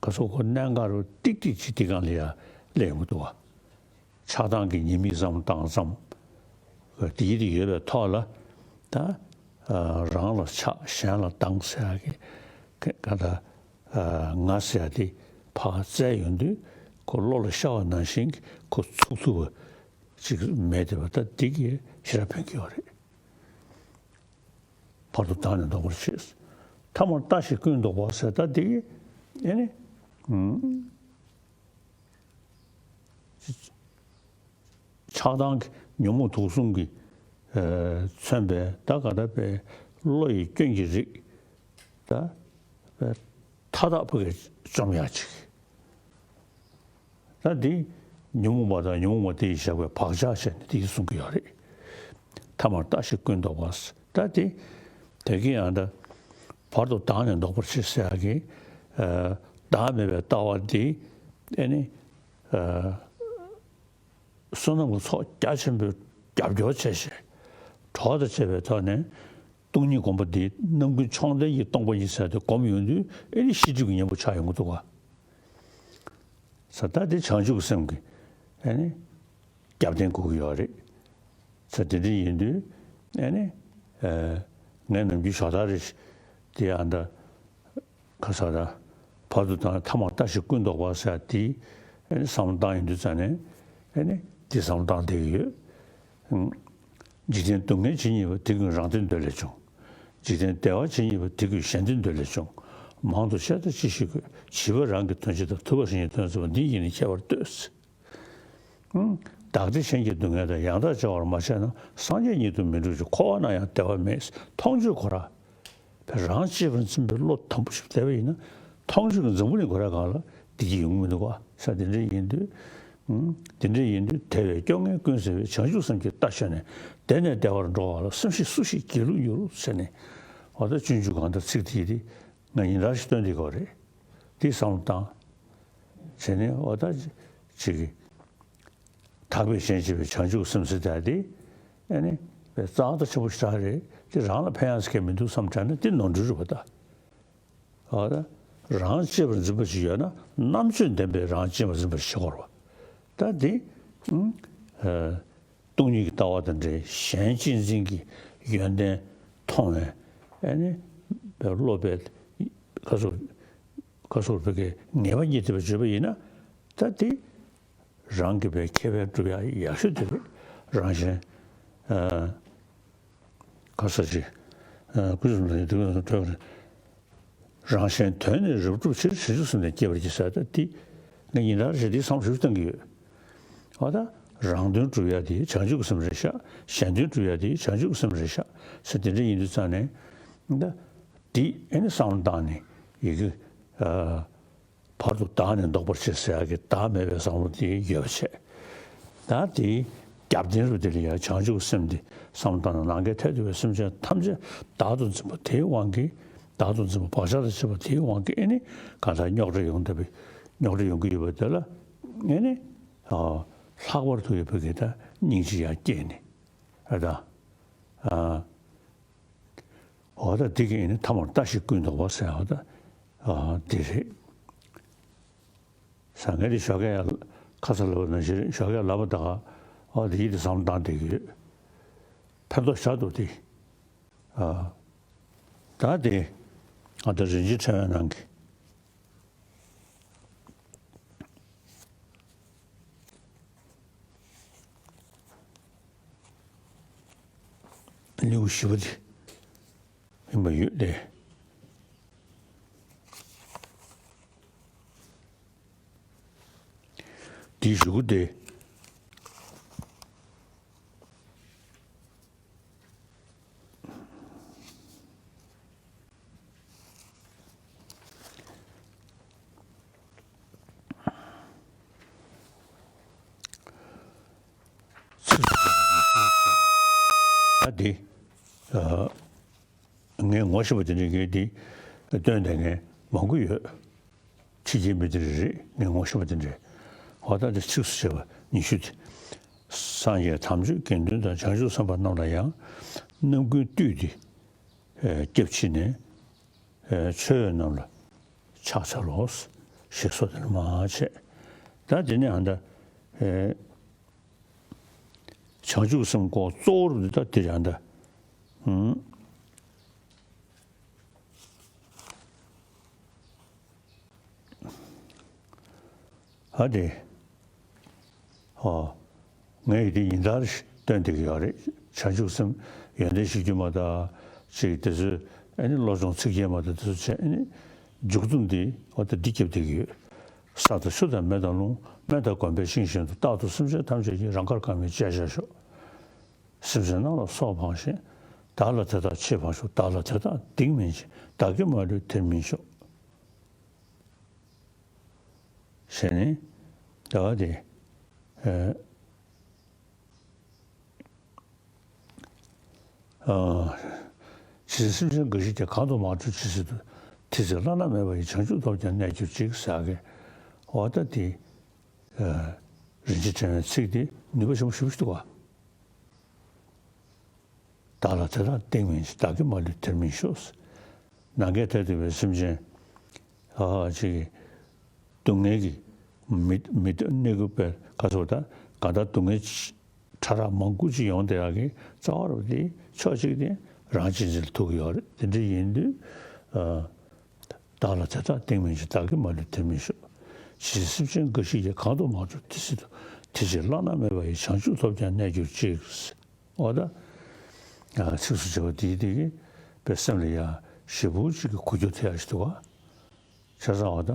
ག་ཚོད་ཁོ་གནད་འགག་རུ་ཏིག་ཏིག་ཅིག་དེ་སྒང་ལ་ཡ་སླེབས་ཡོང་གི་འདུག་བ། ཆགས་སྡང་གི་ཉེས་དམིགས་བསམ་བཏང་ཙམ། དེ་ཡིད་དེ་ཡོད་པའི་ཐོག་ལ། ད་ཨ་རང་ལ་ཆགས་གཞན་ལ་སྡང་ཟེར་ཡ་གི་ག་ག་ད་ཨ་ང་ཟེར་ཡ་དེ་ཕར་བཙལ་ཡོང་དུས་ཁོ་བློ་ལ་ཤར་བ་ནང་བཞིན་གྱི་ཁོ་ཚུགས་ཐུབ་པ་ཅིག་མེད་བསྡད་པ། ད་འདི་གིས་ཞེ་དྲག་ཕན་གྱི་ཡོད་རེད། བར་དུ་བདག་ནི་འདོགས་པར་བྱེད། ཐ་མར་ལྟ་ཞིག་ཀུན་བཟློག་པ་ཟེར། ད་འདི་གིས་ཨེ་ནི། ཨུམ། ཆགས་སྡང་གི་ཉོན་མོངས་དུག་གསུམ་གྱིས་ཨ་མཚོན་པའི་ད་ག་ད་པའི་བློ་ཡི་སྐྱོན་གྱི་རིགས་ད་པའི་མཐའ་དག་པོ་གིས་བཅོམ་ཡག་ཅིག་ད་འདི་ཉོན་མོངས་པ་དང་ཉོན་མོངས་པ་དེ་ཡིས་བཞག་པའི་བག་ཆགས་བྱས་ནས་དེ་གསུང་གི་ཡོད་རེད། ཐ་མར་ལྟ་ཞིག་ཀུན་བཟློག་པ། ད་དེ་དེ་གིས་ཡང་ད་བར་དུ་བདག་ནི་འདོགས་པར་བྱེད་ཟེར་ཡག་གི་ཨ་བདག་མེད་པའི་ལྟ་བ་འདི་ཨེ་ནི་ཨ་བསོད་ནམས་ཀྱི་ཚོགས་རྒྱ་ཆེན་པོས་རྒྱབ་སྐྱོར་བྱས་ཤིང་གྲོགས་དང་བཅས་པའི་ཐོག་ནས་ སྟོང་ཉིད་སྒོམ་པ་འདི་རྣམ་ཀུན་མཆོག་ལྡན་གྱི་སྟོང་པ་ཉིད་ཟེར་ཏེ་སྒོམ་ཡོང་དུས་ཨེ་ནི་ཤེས་སྒྲིབ་ཀྱི་གཉེན་པོ་ཆགས་ཡོང་གི་འདུག་ག་ས་ད་དེ་བྱང་ཆུབ་སེམས་ཀྱི་ཨེ་ནི་རྒྱབ་རྟེན་དགོས་ཀྱི་ཡོད་རེད། ས་དེ་འདྲ་ཡིན་དུས་ཨེ་ནི་ཨེ་ངས་ནམ་རྒྱུན་ཞོགས་ད་རེ་དེ་ཨ་ད་ཁ་ས་ད་བར་དུ་བཏང་ཐ་མར་ལྟ་ཞིག་ཀུན་བཟློག་པ་ཟེར་དེ་ཨེ་ནི་བསམ་བློ་བཏང་ཡོང་དུས་ཙང་ནས་ཨེ་ནི་དེ་བསམ་བློ་བཏང་བསྡད་ཀྱི་ཡོད། འཇིག་རྟེན་སྡུག་བསྔལ་ཇི་སྙེད་པ། དེ་ཀུན་རང་བདེ་འདོད་ལས་བྱུང་། འཇིག་རྟེན་བདེ་བ་ཇི་སྙེད་པ། དེ་ཀུན་གཞན་བདེ་འདོད་ལས་བྱུང་། མང་དུ་བཤད་དང་ཅི་ཞིག་དགོས། བྱིས་པ་རང་གི་དོན་བྱེད་དང་། ཐུབ་པ་གཞན་གྱི་དོན་མཛད་པ། འདི་ཡིས་ནི་ཁྱད་པར་ལྟོས། བདག་བདེ་གཞན་གྱི་སྡུག་བསྔལ་དང་། ཡང་དག་བྱ་བར་མ་བྱས་ན། སངས་རྒྱས་ཉིད་དུ་མི་འགྲུབ་ཅིང་། འཁོར་བ་ན་ཡང་བདེ་བ་མེད། མཐོང་ཆོས་ཁོ་རང་རང་གཅེས་པར་འཛིན་པའི་བློ་དམ་པོ་ཞིག་བསྡད་པ་ཡིན་ན། མཐོང་ཆོས་ཀྱི་འཛམ་བུ་གླིང་ཁོ་རང་སྒང་ལ་བདེ་སྐྱིད་ཡོང་གི་མི་འདུག་ག་ས་དེ་འདྲ་ཡིན་དུས། ཨུམ། དེ་འདྲ་ཡིན་དུས་དལ་བའི་སྐྱོ་ངལ་ཀུན་སེལ་བའི། བྱང་ཆུབ་སེམས་ཀྱིས་ལྟ་ཤེས་ནས། བདེ་ནས་བདེ་བར་འགྲོ་བ་ལ། སེམས་ཤེས་སུ་ཞིག་སྒྱིད་ལུག་མྱུར་ཟེར་ནས། འོ་ད་སྤྱོད་འཇུག་གང་ལྟར་ཚིག་དེ་ཡིན་ཏེ་ང་ཡིན་དག་ཞིག་སྟོན་དེ་གོ་རེད། དེ་བསམ་བློ་བཏང་བྱས་ནས་འོ་ད་ཅིག་གི་དག་པས་གཞན་གཅེས་པའི་བྱང་ཆུབ་སེམས་ཟེར་དེ་ཨེ་ནི་རྩ་བ་ཆེན་པོ་ཞེ་དྲག་རེད། དེ་རང་ལ་ཕན་ཡག་ཟེར་མཁན་མི་འདུག་བསམ་དྲན་ན་དེ་ནོར་འཁྲུལ་རེད་པ་ད། འོ་ད་རང་གཅེས་པར་འཛིན་པ་ཞིག་ཡོད་ན་རྣམ་དཔྱོད་ལྡན་པས་རང་གཅེས་པར་འཛིན་པར་ཤེས་དགོས་རེད་པ། ད་དེ་ཨུམ། ཨ། སྟོང་ཉིད་ཀྱི་ལྟ་བ་དང་འབྲེལ་གཞན་གཅེས་འཛིན་གྱི་ཡོན་ཏན་མཐོང་བའི་ཨ་ནི་བློ་དཔེ་ཁ་སོ་ཁ་སོར་བོད་ཀྱི་ངེས་པ་རྙེད་ཐུབ་པ་བརྗོད་པ་ཡིན་ན། ད་དེ་རང་གི་བའི་ཁེ་ཕན་སྒྲུབ་ཡག་ཡག་ཤོས་དེ་རེད། རང་གཞན་ཨ། ག་ས་ཅི། ཨ། ཀུན་གསུམ་ལ་ཡི་དུས་ཀུན་གསུམ་གྲོལ་བ་རེད། རང་གཞན་དོན་ནི་རབ་བསྒྲུབ་ཕྱིར། བྱང་ཆུབ་སེམས་ནི་བསྐྱེད་པར་བགྱི་ཟེར། ད་འདི་ངས་ཉིན་ལྟར་བྱས་འདི་བསམ་བློ་ཞིབ་བཏང་གི་ཡོད། འོ་ད་རང་དོན་སྒྲུབ་ཡ་དེ་བྱང་ཆུབ་ཀྱི་སེམས་རེད་ཤག་གཞན་དོན་སྒྲུབ་ཡ་དེ་བྱང་ཆུབ་ཀྱི་སེམས་རེད་ཤག་ཟེར་དེ་འདྲ་ཡིན་དུས་ཙང་ནས་ད་འདི་ཨེ་ནི་བསམ་བློ་བཏང་ནས་ཡི་གེ་ཨ། བར་དུ་བདག་ནི་བཟློག་པར་བྱེད་ཟེར་ཡག་གི་བདག་མེད་པའི་བསམ་བློ་དེ་ཡོད་པ་བྱས། ད་དེའི་རྒྱབ་རྟེན་རུ་དེ་ལ་ཡང་བྱང་ཆུབ་སེམས་དེ་བསམ་བློ་བཏང་ན་ནམ་མཁའི་མཐས་གཏུགས་པའི་སེམས་ཅན་ཐམས་ཅད་བདག་ཏུ་འཛིན་པ་དེའི་དབང་གིས། བདག་ཏུ་འཛིན་པ་བག་ཆགས་དང་བཅས་པ་དེའི་དབང་གིས་ཨེ་ནི་གང་ལྟར་རྙོག་དྲ་ཡོང་བསྡད་པའི་རྙོག་དྲ་ཡོང་གི་ཡོད་པ་དེ་ལ་ཨེ་ནི་ཨ་ལྷག་པར་དུ་ཡོད་པའི་གི་ད་སྙིང་རྗེ་ཡང་སྐྱེས་ནས་ཨ་ད་ཨ། འོ་ད་འདི་གི་ཨེ་ནི་ཐ་མར་ལྟ་ཞིག་ཀུན་བཟློག་པ་ཟེར་བ་ད་ཨ་འདི་རེད། ཟང་ངེ་དེ་ཞོགས་ཀས་ཡ་ཁ་ས་ལབ་པ་ནང་བཞིན་ཞོགས་ཀས་ལབ་པ་དང་ཨ་འདི་ཡིད་དུ་བསམ་བཏང་བསྡད་ཀྱི་ཡོད། ཕན་ཐོགས་ཤ་སྟག་དེ་ཨ་ད་དེ་ཨ་ད་རིན་ཆེན་ཕྲེང་བའི་ནང་གི་ལེའུ་བཞི་པ་དེ་ཡིན་པ་ཡོད་དེ། དེའི་གཞུག་གུ་དེ། ཚིགས་སུ་བཅད་པ་ནི་ཤེས་བྱ། ད་འདི་ཨ་ངས་ངོ་ཤེས་པ་དེ་འདྲ་ངས་འདི་སྟོན་བསྡད་མཁན་མང་པོ་ཡོད། ཕྱི་རྒྱལ་མི་དེ་རེ་རེས་ངས་ངོ་ཤེས་པ་དེ་འདྲ། འོ་ད་འདི་ཚིགས་སུ་བཅད་པ་ཉི་ཤུ་དེ། སངས་རྒྱས་དམ་ཆོས་དགེ་འདུན་དང་། བྱང་ཆུབ་སེམས་དཔའ་རྣམས་ལ་ཡང་། རྣམ་ཀུན་བཏུད་དེ་ཨེ་སྐྱབས་མཆི་ནས། ཨེ་མཆོད་འོས་རྣམས་ལ་ཕྱག་འཚལ་ལོ། ཞེས་གསོལ་ཏེ་མར་བྱས། ད་དེ་ནས་ཨ་ད་ཨེ་བྱང་ཆུབ་སེམས་སྐོར་གཙོ་བོར་འདི་ད་དེ་རེད་ཨ་ད། ཨུམ། ཨ་དེ། ཨོ། ངས་ཡིད་དེ་ཡིན་ལྟར་སྟོན་བསྡད་ཀྱི་ཡོད་རེད། བྱང་ཆུབ་སེམས་ཡོན་ཏན་གཞི་རྒྱུ་མ་དང་ཅིག་དེ་ཚོས་ཨ་ནི་བློ་སྦྱོང་ཚིག་བརྒྱད་མ་དང་དེ་ཚོ་བྱས་ཨ་ནི་མཇུག་སྡོམ་འདི་ཨོ་ད་འདི་རྒྱབ་བསྡད་ཀྱི་ཡོད། ས་དང་ཆུ་དང་མེ་དང་རླུང་། སྨན་དང་སྒོམ་པས་ཤིང་བཞིན་དུ། རྟག་ཏུ་སེམས་ཅན་ཐམས་ཅད་ཀྱི། རང་དགར་དཀར་མོའི་བཅད་བྱ་ཤོག་སེམས་ཅན་རྣམས་ལ་སོགས་སྤང་ཞིང་། བདག་ལ་དེ་དག་ཆེས་སྤང་ཤོག་བདག་ལ་དེ་དག་སྡིག་མིན་འབྱུང་། བདག་གིས་མ་ལུས་དེར་མི་འཇོག་ཟེར་ནས་ད་དེ་ཨ་ཨ་ཇི་སྲིད་སེམས་ཅན་འགའ་ཞིག་ཀྱང་། གང་དུ་མ་འགྲོ་ཇི་སྲིད་དུ། དེ་ཚེ་བླ་ན་མེད་པ་ཡི། བྱང་ཆུབ་ཐོབ་ཀྱང་གནས་གྱུར་ཅིག་ཟེར་གི། འོ་ད་དེ་ཨ་རིན་ཆེན་ཕྲེང་བའི་ཚིག་དེ་ནུས་པ་ཆེན་པོ་ཞེ་པོ་ཞིག་འདུག་ག་བདག་ལ་དེ་དག་སྟེང་མིན་ཞིང་། བདག་གིས་མ་ལུས་དེར་མི་ཞོག། ནམ་མཁའི་མཐས་གཏུགས་པའི་སེམས་ཅན། ཨ་ཅིག་སྡུག་བསྔལ་གྱི་མི་མི་གནས་ཀྱི་བས་ག་ཚོད་ད་ག་ད་སྡུག་བསྔལ་ཕྲ་རགས་མང་པོ་ཅིག་ཡོང་བསྡད་ཡག་གི་རྩ་བ་རུ་དེ་ཕྱོགས་གཅིག་དེ་རང་གཅེས་འཛིན་ལ་ཐུག་གི་ཡོད་རེད། དེ་འདྲ་ཡིན་དུས་ཨ། བདག་ལ་དེ་དག་སྟེང་མིན་ཞིང་། བདག་གིས་མ་ལུས་དེར་མི་ཞོག། ཇི་སྲིད་སེམས་ཅན་འགའ་ཞིག་ཀྱང་། གང་དུ་མ་འགྲོ་དེ་སྲིད་དུ། དེ་ཕྱིར་བླ་ན་མེད་པ་ཡི། བྱང་ཆུབ་ཐོབ་ཀྱང་གནས་གྱུར་ཅིག། འོ་ད། ཚིགས་སུ་བཅད་པ་འདིའི་སྟེང་གི་དཔེ་སེམས་ལ་ཡ་ཞེ་པོ་ཅིག་གི་འགུལ་སྐྱོད་ཐེབས་ཡ་ཞིག་འདུག་ག་བྱས་ཙང་འོ་ད།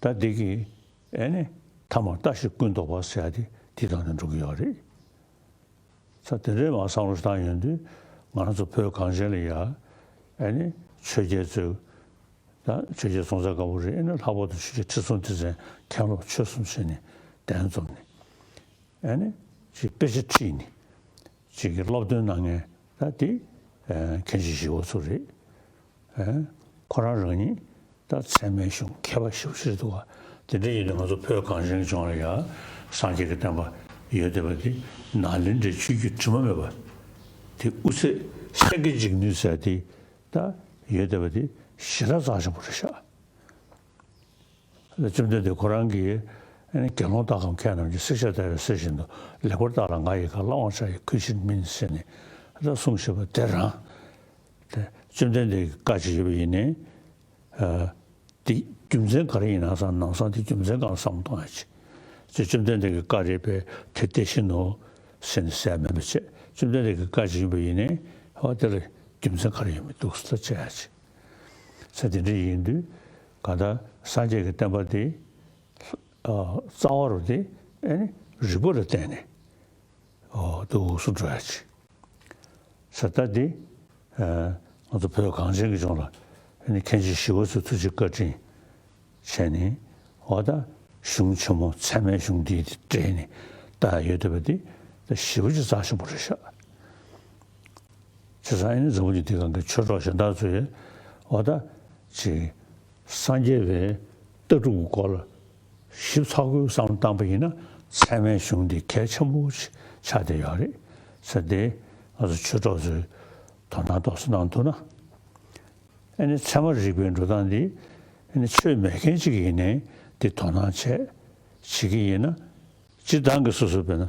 ད་འདི་གི་ཨེ་ནི་ཐ་མར་ལྟ་ཞིག་ཀུན་རྟོག་པ་ཟེར་ཡ་དེ་འདི་དང་ནི་འགྲོ་གི་ཡོད་རེད། ས་དེ་འདྲའི་མ་བསམ་བློ་བཏང་ཡོང་དུས་ང་རང་ཚོ་བོད་གངས་ཅན་ལ་ཡ་ཨེ་ནི་ཆོས་རྒྱལ་ཚོས་ད་ཆོས་རྒྱལ་སྲོང་བཙན་སྒམ་པོ་རེད། ཨེ་ནི་ལྷག་པར་དུ་ཆོས་རྒྱལ་ཁྲི་སྲོང་ལྡེ་བཙན་མཁན་སློབ་ཆོས་གསུམ་ཟེར་ནས་གདན་འཛོམས་ནས་ཨེ་ནི་ཅིག་དཔེ་ཆ་ཁྲིད་ནས་ཅིག་གི་སློབ་སྟོན་གནང་མཁན་ད་དེ་མཁན་ཆེན་ཞི་བ་འཚོ་རེད། ཁོ་རང་རང་ཉིད་ད་ཚད་མའི་གཞུང་མཁས་པ་ཞེ་པོ་ཅིག་རེད་འདུག་ག་དེ་འདྲ་ཡིན་དུས་ང་ཚོ་བོད་གངས་ཅན་གྱི་ལྗོངས་ལ་ཡང་སངས་རྒྱས་ཀྱི་བསྟན་པ་ཡོད་བསྡད་པ་དེ་ནཱ་ལེནྡྲའི་ཆོས་བརྒྱུད་དྲི་མ་མེད་པ་དེ་དབུ་ཚད་སེང་གེ་འཇིགས་ནུས་ཟེར་དེ་ད་ཡོད་བསྡད་པ་དེ་ཞེ་དྲག་རྩ་ཆེན་པོ་རེད་ཤག་ལ་བཅོམ་ལྡན་འདས་ཁོ་རང་གིས་དགེ་སློང་ལྟ་ཁམས་མཁས་རྣམས་ཀྱིས། བསྲེགས་བཅད་བརྡར་བའི་གསེར་བཞིན་དུ། ལེགས་པར་བརྟགས་ལ་ང་ཡི་བཀའ། བླང་བར་བྱ་ཡི་གུས་ཕྱིར་མིན་ཟེར་ནས་ད་གསུངས་བཞག་པ་དེ་རང་། དེ་བཅོམ་ལྡན་འདས་ཀྱི་བཀའ་ཅིག་ཡོད་པ་ཡིན་ནའི། ཨ། དེ་རྒྱུ་མཚན་ག་རེ་ཡིན་ན་བསམ། ནམ་བསམ་དེ་རྒྱུ་མཚན་གང་བསམ་གཏོང་ཡ་ཅིག་ཅེས། བཅོམ་ལྡན་འདས་ཀྱི་བཀའ་རེད་པས་དེ་དེ་བཞིན་ནོ་ཟེར་ནས་ཟེར་མེད་པ་བྱས། བཅོམ་ལྡན་འདས་ཀྱི་བཀའ་ཅིག་ཡིན་པ་ཡིན་ནའི་ཧོ་དེ་ལ་རྒྱུ་མཚན་ག་རེ་ཡོད་མི་འདུག་ཟེར་བྱས་ཡ་ཅིག་ས་དེ་འདྲ་ཡིན་དུས་གང་ལྟར་སངས་རྒྱས་ཀྱི་བསྟན་པ་དེ་ཨ་རྩ་བ་རུ་དེ་ཨེ་ནི་རིགས་པ་ལ་བརྟེན་ནས་ཨོ་འདུག་སེ་འགྲོ་ཡ་ཅིག་ས་ད་དེ་ཨ་ང་ཚོ་བོད་གངས་ཅན་གྱི་ལྗོངས་ལ་ཨེ་ནི་མཁན་ཆེན་ཞི་བ་འཚོའི་ཐུགས་རྗེ་བཀའ་དྲིན་བྱས་ནས་འོ་ད་གཞུང་ཆེན་མོ་ཚད་མའི་གཞུང་འདི་སྦྲེལ་ནས་ལྟ་ཡ་ཡོད་བསྡད་པ་དེ་ད་ཞེ་པོ་ཅིག་རྩ་ཆེན་པོ་རེད་ཤག་བྱས་ཙང་ཨེ་ནི་འཛམ་བུ་གླིང་འདིའི་སྒང་གི་ཆོས་གྲོགས་གཞན་དག་ཚོས་འོ་ད་ཅིག་སངས་རྒྱས་པའི་ལྟ་གྲུབ་ཀྱི་སྐོར་ལ་ཞིབ་ཚགས་པོའི་བསམ་བློ་བཏང་པ་ཡིན་ན་ཚད་མའི་གཞུང་འདི་གལ་ཆེན་པོ་ཆགས་བསྡད་ཡོད་རེད། ས་དེ་ང་ཚོ་ཆོས་གྲོགས་ཚོས་དོ་སྣང་ཏོག་ཙམ་གནང་ཐུབ་ན། ཨེ་ནི་ཚད་མ་རིག་པའི་འགྲོ་སྟངས་འདི་ཨེ་ནི་ཆོས་མེད་མཁན་ཅིག་ཡིན་ནའི་འདི་དོ་སྣང་བྱས་བྱེད་ཀྱི་ཡིན་ན། སྤྱིར་བཏང་གི་སོ་སོ་དཔེར་ན།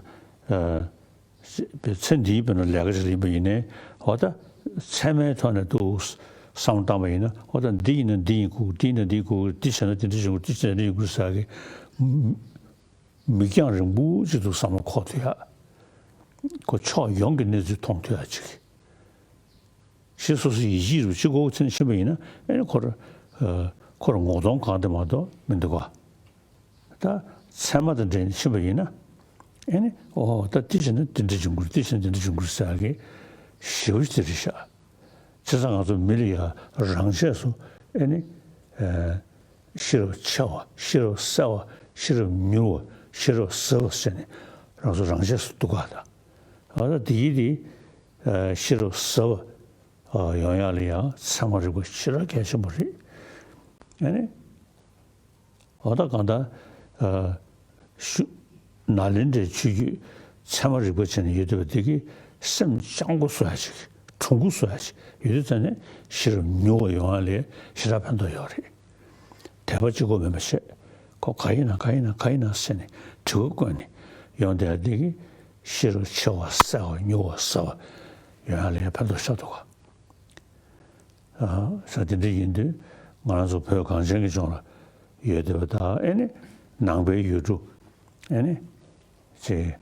ཨ། པའི་ཚེ་འདིའི་དཔེར་ན་ལས་ཀ་ཞིག་ཡིན་པ་ཡིན་ནའི་འོ་ད་ཚད་མའི་ཐོག་ནས་འདུག་བསམ་བློ་བཏང་པ་ཡིན་ན་འོ་ད་འདི་ཡིན་ན་འདི་ཡིན་དགོས། འདི་ཡིན་ན་འདི་དགོས། འདི་བྱས་ན་འདི་འདྲ་ཡོང་དགོས། འདི་བྱས་ན་འདི་ཡོང་དགོས་ཟེར་གི་མིག་རྒྱང་རིང་པོ་ཅིག་ཏུ་བསམ་བློ་འཁོར་ཐུབ་ཡ། ཁོ་ཕྱོགས་ཡོངས་ཀྱི་གནས་ཚུལ་མཐོང་ཐུབ་ཡ་ཅིག་ཞེས་སོ་སོའི་ཡིད་ཆེས་རུ་ཅི་དགོས་ཚུན་ཕྱིན་པ་ཡིན་ན་ཨེ་ནི་ཁོ་ར་ཨ་ཁོ་ར་ངོ་གདོང་གང་དེ་མ་གཏོགས་མི་འདུག་ག་ད་ཚད་མ་དང་འབྲེལ་ནས་ཕྱིན་པ་ཡིན་ན་ཨེ་ནི་ཨོ་ད་འདི་བྱས་ན་འདི་འདྲ་འབྱུང་གི་རེད། འདི་བྱས་ན་འདི་འདྲ་འབྱུང་གི་རེད་ཟེར་གི་ཞེ་པོ་ཅིག་དེ་རེད་ཤག་བྱས་ཙང་ང་ཚོ་མི་ལ་ཡ་རང་ཆས་སུ་ཨེ་ནི་ཨ་ཤེས་རབ་ཆེ་བ། ཤེས་རབ་གསལ་བ། ཤེས་རབ་མྱུར་བ། ཤེས་རབ་ཟབ་པ་ཟེར་ནས་རང་ཚོ་རང་ཆས་སུ་འདུག་ག་ད་ཨ་ད་དེ་ཡིན་དེ། ཤེས་རབ་ཟབ་པ་ཡོང་ཡག་ལ་ཡང་ཚད་མ་རིག་པ་ཞེ་དྲག་གལ་ཆེན་པོ་རེད། ཨ་ནི། འོ་ད་གང་ལྟར། ཤུ། ནཱ་ལེནྡྲའི་ཆོས་བརྒྱུད་ཚད་མ་རིག་པ་བྱས་ནས་ཡོད་བསྡད་པ་དེ་གིས་སེམས་སྤྱང་པོ་བཟོ་ཡ་ཅིག་གྲུང་པོ་བཟོ་ཡ་ཅིག་ཡོད་དུས་ཙང་ནས་ཤེས་རབ་མྱུར་བ་ཡོང་ཡག་ལ་ཞེ་དྲག་ཕན་ཐོགས་ཡོད་རེད། དད་པ་གཅིག་པོ་མིན་པ་བྱས། ཁོ་ག་ཡིན་ན་ག་ཡིན་ན་ག་ཡིན་ན་ཟེར་ནས་དྲི་བ་བཀོད་ནས་ཡོང་བསྡད་ཡ་དེ་གིས་ཤེས་རབ་ཆེ་བ་གསལ་བ་མྱུར་བ་ཟབ་པ་ཡོང་ཡག་ལ་ཡང་ཕན་ཐོགས་ཤར་འདུག་ག་ཨ། ས་དེ་འདྲ་ཡིན་དུས་ང་རང་ཚོ་བོད་གངས་ཅན་གྱི་ལྗོངས་ལ་ཡོད་བསྡད་པ་དང་ཨེ་ནི་ནང་པའི་ཡུལ་གྲུ་ཨེ་ནི་ཅེས་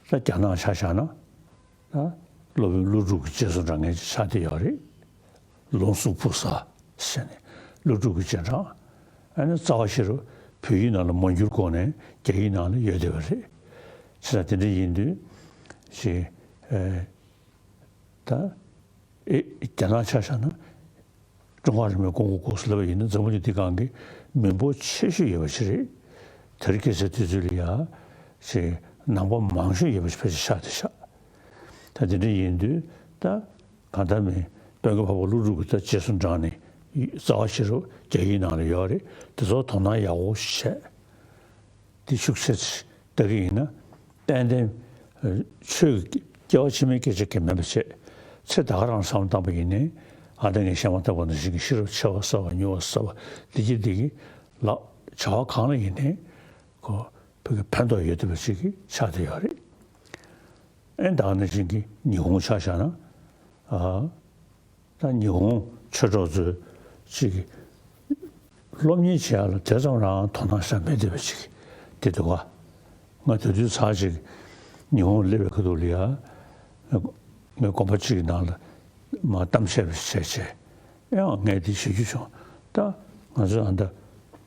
ད་རྒྱ་ནག་ཆ་བཞག་ན་ད་སློབ་དཔོན་ཀླུ་སྒྲུབ་ཀྱི་རྗེས་སུ་འབྲང་མཁན་ཅིག་ཆགས་བསྡད་ཡོད་རེད། ལུང་སུ་ཕུ་ས་ཟེར་ནས་ཀླུ་སྒྲུབ་ཀྱི་རྗེས་འབྲང་ཨེ་ནི་རྩ་བ་ཤེས་རབ་བོད་ཡིག་ནང་ལ་མ་བསྒྱུར་གོང་ནས་རྒྱ་ཡིག་ནང་ལ་ཡོད་བསྡད་པ་རེད། ཅེས་ད་དེ་འདྲ་ཡིན་དུས་ཅེས་ཨེ། ད། ཨེ། རྒྱ་ནག་ཆ་བཞག་ན། ཀྲུང་ཧྭ་རིན་པོའི་ཀོང་པོ་གོང་སུ་ལབ་པ་ཡིན་ན་འཛམ་བུ་གླིང་འདི་སྒང་གི་མི་འབོར་ཆེ་ཤོས་ཡོད་པ་ཞིག་རེད། དེ་རིང་ཁ་སང་དུས་ཚོད་ལ་ཡ། ཞེས་ནང་པ་མང་ཤོས་ཡོད་པ་ཞིག་ཕལ་ཆེར་ཆགས་བསྡད་ཤག་ད་དེ་འདྲ་ཡིན་དུས་ད། གང་ལྟར་མིན་དཔལ་མགོན་འཕགས་པ་ཀླུ་སྒྲུབ་ཀྱི་ད་རྗེས་སུ་འབྲངས་ནས་རྩ་བ་ཤེས་རབ་རྒྱ་ཡིག་ནང་ལ་ཡོད་རེད། དེ་ཚོ་དོ་སྣང་ཡག་པོ་བྱས། དེ་ཤུགས་ཆེ་ལྟ་གི་ཡིན་ན། ཏན་ཏན་ ཆོས་ཀྱི་སྐྱེ་བ་ཕྱི་མའི་སྐད་ཆ་གང་ཡང་མེད་པ་བྱས། ཚེ་ད་ག་རང་བསམ་བློ་བཏང་པ་ཡིན་ནའི། ཨ་ད་ངས་བཤད་མ་ཐག་པ་ནང་བཞིན་གྱི་ཤེས་རབ་ཆེ་བ་བསགས་པ་ཉུང་བ་བསགས་པ་འདི་གྱིས་འདི་གིས་ལགས་བྱ་བ་གང་ལ་ཡིན་ནའི་ཁོ་བོད་ཀྱི་ཕན་ཐོགས་ཡོད་བསྡད་པ་ཅིག་གི་ཆགས་བསྡད་ཡོད་རེད། ཨེ་ད་ག་ནང་བཞིན་གྱི་ཉི་ཧོང་ཆ་བཞག་ན། ཨ། ད་ཉི་ཧོང་ཆོས་གྲོགས་ཚོས་ཅིག་སློབ་གཉེར་བྱེད་ཡག་ལ་དེ་ཙམ་རང་དོ་སྣང་བྱས་མེད་བསྡད་པ་ཅིག་དེ་འདུག་ག་ང་དེ་དུས་ཚར་ཅིག་ཉི་ཧོང་སླེབས་པའི་ཁ་ཐུག་ལ་ཡ། ངའི་དགོན་པ་གཅིག་གི་ནང་ལ་མར་གཏམ་བཤད་པ་བྱས་བྱས། ཡང་ངས་དེ་ཞུ་རྒྱུ་བྱུང་། ད་ང་ཚོ་ཨ་ད་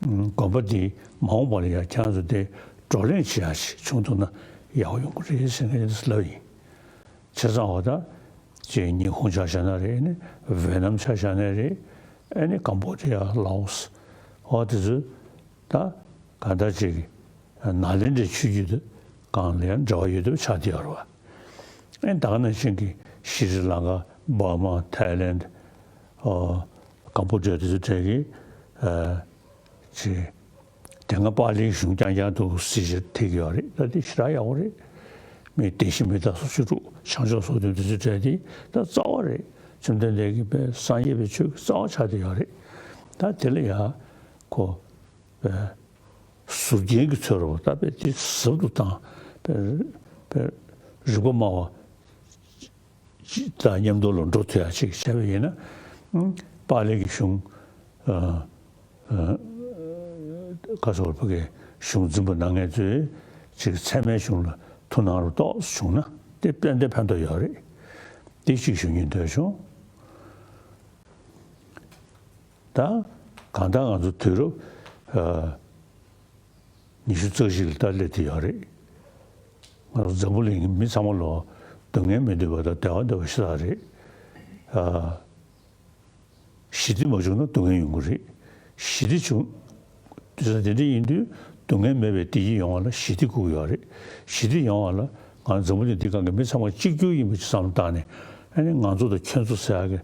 དགོན་པ་འདི་མ་འོངས་པ་ལ་ཡ་ཁྱེད་རང་ཚོ་དེ་བགྲོ་གླེང་བྱེད་ཡག་ཅིག་བྱུང་ཐུབ་ན་ཡག་པོ་ཡོང་གི་རེད་ཟེར་ངས་ལབ་ཡིན། བྱས་ཙང་འོ་ད་ཅིག་ཉི་ཧོང་ཆ་བཞག་ན་རེད། ཨ་ནི་ཝེ་ནམ་ཆ་བཞག་ན་རེད། ཨ་ནི་ཀམ་བོ་ཌི་ཡ། ལའོ་སི། འོ་དེ་ཚོ་ད་གང་ལྟར་ཅིག་ནཱ་ལེནྡྲའི་ཆོས་བརྒྱུད་དེ་གང་ལ་ཡང་འབྲེལ་བ་ཡོད་བསྡད་པ་ཆགས་བསྡད་ཡོད་རེད་པ། ཨ་ནི་ད་ག་ནང་བཞིན་གྱི་ཤྲི་ལང་ཀ། འབར་མ། ཐའི་ལེནྡ། ཨོ། ཀམ་བོ་ཌི་ཡ། དེ་ཚོ་གྲས་ཀྱི་ཨ་ཅིག་དེ་སྔ་པཱ་ལིའི་གཞུང་རྐྱང་རྐྱང་འདུག་ཟེར་ཞིག་ཐེག་གི་ཡོད་རེད། ད་དེ་ཞེ་དྲག་ཡག་པོ་རེད། མི་བདེ་གཤེགས་མི་ལྟ་སོགས་བཅུ་དྲུག། བྱང་ཆུབ་སོ་བདུན། དེ་ཚོའི་གྲས་དེ་ད་རྩ་བ་རེད། བཅོམ་ལྡན་འདས་ཀྱི་དཔེ་སངས་རྒྱས་པའི་ཆོས་ཀྱི་རྩ་བ་ཆགས་བསྡད་ཡོད་རེད། ད་དེ་ལ་ཡ་ཁོ་པའི་ཟུར་རྒྱན་གྱི་ཚུལ་རོ། ད་དཔེ་དེ་ཟབ་ཏུ་བཏང་། པའི་པའི་རིག་པ་སྨྲ་བ་དང་མཉམ་དུ་ལ་འགྲོ་ཐུབ་ཡག་ཅིག་བྱས་པ་ཡིན་ན། ཨ། པཱ་ལི་གི་གཞུང་། ཨ། ཨ། ཁ་སོགས་ཕ་གིའི་གཞུང་འཛིན་པ་གནང་མཁན་ཚོས་ཅིག་ཚད་མའི་གཞུང་ལ་ཐུགས་སྣང་རུ་ཏོག་ཙམ་བྱུང་ན་དེ་དཔེ་དེ་ཕན་ཐོགས་ཡོད་རེད། དེ་ཅིག་ཞུ་སྙིང་འདོད་བྱུང་། ད་གང་ལྟར་ང་ཚོ་དུས་རབས་ཨ་ཉི་ཤུ་རྩ་གཅིག་ལ་ད་སླེབས་བསྡད་ཡོད་རེད། ང་ཚོ་འཛམ་བུ་གླིང་གི་མི་ཚང་མ་ལོ་སྡུག་བསྔལ་མི་འདོད་པ་དང་བདེ་བ་འདོད་པ་ཞེ་དྲག་རེད། ཨ། ཞི་བདེ་མ་བྱུང་ན་སྡུག་བསྔལ་ཡོང་གི་རེད། ཞི་བདེ་བྱུང་། དེ་ཚོ་དེ་འདྲ་ཡིན་དུས་སྡུག་བསྔལ་མེད་པའི་བདེ་སྐྱིད་ཡོང་བ་ལ་ཞི་བདེ་དགོས་ཀྱི་ཡོད་རེད། ཞི་བདེ་ཡོང་བ་ལ་ང་འཛམ་བུ་གླིང་འདི་སྒང་གི་མི་ཚང་མ་གཅིག་གྱུར་ཡིན་པ་ཅིག་བསམ་བློ་བཏང་ནས། ཨ་ནི་ང་ཚོ་དང་ཁྱོད་ཚོ་ཟེར་ཡག་གི་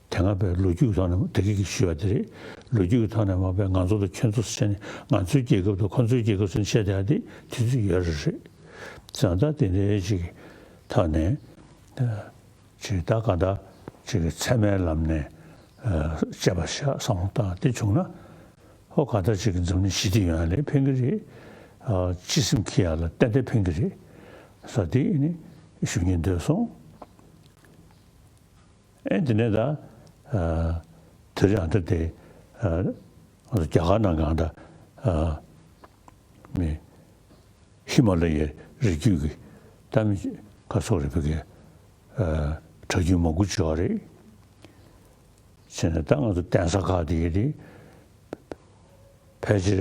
དེ་སྔ་པའི་ལོ་རྒྱུས་ཀྱི་ཐོག་ནས་དེ་གི་གི་ཞུས་པ་དེ་རེད། ལོ་རྒྱུས་ཀྱི་ཐོག་ནས་མ་པའི་ང་ཚོ་དང་ཁྱོད་ཚོ་ཟེར་ནས་ང་ཚོའི་རྒྱལ་ཁབ་དང་ཁོ་ཚོའི་རྒྱལ་ཁབ་ཟེར་ནས་བཤད་བསྡད་ཡག་དེ་དུས་ཚོད་ཡོད་རེད་རེད། བྱས་ཙང་ད་དེ་འདྲའི་ཅིག་གི་ཐོག་ནས་ཅིག་ད་ག་ད་ཅིག་གི་ཚད་མའི་ལམ་ནས་ཨ་དཔྱད་པ་བྱ་བསམ་བློ་བཏང་དེ་བྱུང་ན། ཧོ་ག་ད་ཅིག་གི་འཛམ་གླིང་ཞི་བདེ་ཡོང་ཡག་ལ་ཕན་གི་རེད། ཨ་སྤྱི་སེམས་འཁྱེར་ཡག་ལ་ཏན་ཏན་ཕན་གི་རེད་ཟེར་དེ་ནི་ཞུ་སྙིང་འདོད་སོང་། ཨེ་དེ་ནས་ད་ཨ་དེ་རིང་ཨ་ད་དེ་ཨ་ང་ཚོ་རྒྱ་གར་ནང་གང་ད་ཨ་མི་ཧི་མ་ལ་ཡའི་རི་རྒྱུད་ཀྱི་ད་མི་ག་སོགས་རེད། ཕ་གི་ཨ་གྲྭ་རྒྱུན་མང་པོ་བྱུང་བ་རེད། བྱས་ནས་ད་ང་ཚོ་གདན་ས་ཁག་དེ་གི་དེ་ཕལ་ཆེར་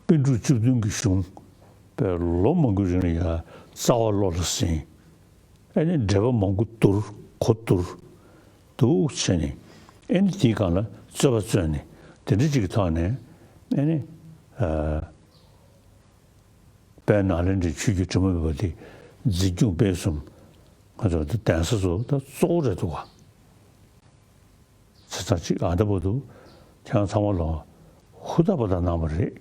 པཎ་གྲུབ་བཅུ་བདུན་གྱི་གཞུང་དཔེ་ལོ་མང་པོའི་རིང་ལ་ཡ་རྩ་བ་བློ་ལ་ཟིན། ཨ་ནི་འགྲེལ་པ་མང་པོ་བསྡུར། གོ་བསྡུར། འདུག་བྱས་ནས། ཨ་ནི་དེའི་སྒང་ལ་རྩོད་པ་རྩོད་ནས་དེ་འདྲ་ཅིག་གི་ཐོག་ནས། ཨ་ནི་ཨ་དཔལ་ནཱ་ལེནྡྲའི་ཆོས་བརྒྱུད་དྲི་མ་མེད་པ་དེ་འཛིན་སྐྱོང་སྤེལ་གསུམ་ང་ཚོ་གདན་ས་ཚོ་ད་གཙོ་བོ་རེད་འདུག་ག་བྱས་ཙང་ཅིག་ཨ་ད་བར་དུ་ཁྱེད་རང་ཚང་མ་ལ་ཧུར་ཐག་པ་དང་གནང་བ་རེད།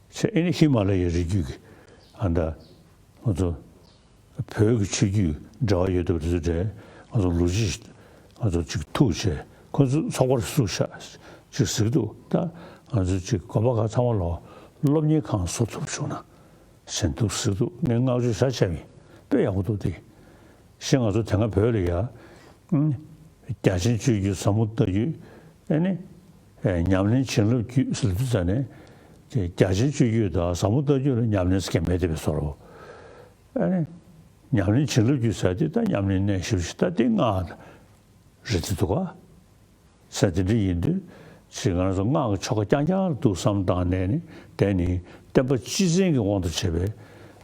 བྱས་ཨ་ནི་ཧི་མ་ལ་ཡའི་རི་རྒྱུད་ཀྱི་ཨ་ད་ང་ཚོ་བོད་ཀྱི་ཆོས་བརྒྱུད་འབྲེལ་བ་ཡོད་བསྡད་པ་དེ་ཚོ་གྲས་ང་ཚོ་ལོ་རྒྱུས་ང་ཚོ་ཅིག་ཐུག་བྱས་ཁོ་ཚོ་ཚོགས་པར་བཙུགས་ཤག་ཅིག་ཟེར་གྱི་འདུག་ད་ང་ཚོ་ཅིག་དགོན་པ་ཁག་ཚང་མ་ལ་སློབ་གཉེར་ཁང་བཟོ་ཐུབ་བྱུང་ན། ཟེར་འདུག་ཟེར་འདུག་ངས་བསྔགས་བརྗོད་བྱ་བྱས་པ་ཡིན། དཔེ་ཡག་པོ་འདུག་སྟེ། གཞན་ང་ཚོ་དེ་སྔ་བོད་ལ་ཡ། ཨུམ། རྒྱ་ཆེན་སྤྱོད་རྒྱུ། ཟབ་མོ་ལྟ་རྒྱུ། ཨེ་ནི། ཨེ་ཉམས་ལེན་བྱིན་རླབས་བརྒྱུད་ཟེར་དུས་ཙ་ནས། དེ་རྒྱ་ཆེན་སྤྱོད་རྒྱུ་དང་ཟབ་མོ་ལྟ་རྒྱུ་ལ་ཉམས་ལེན་ཟེར་མཁན་མེད་དེ་བས་སོ། ཨེ་ནི། ཉམས་ལེན་བྱིན་རླབས་བརྒྱུད་ཟེར་དེ་ད་ཉམས་ལེན་གནས་བཞི་པོ་ཞིག་ད་དེ་སྔགས་རེད་དེ་འདུག་ག་ས་དེ་འདྲ་ཡིན་དུས་ཅིག་ང་རང་ཚོ་སྔགས་ཀྱི་ཆོ་ག་རྐྱང་རྐྱང་ལ་འདུག་བསམ་བཏང་ནས་ནི། དེ་ནི་བསྟན་པ་སྤྱི་བཙན་གྱི་དབང་དུ་བྱས་པའི་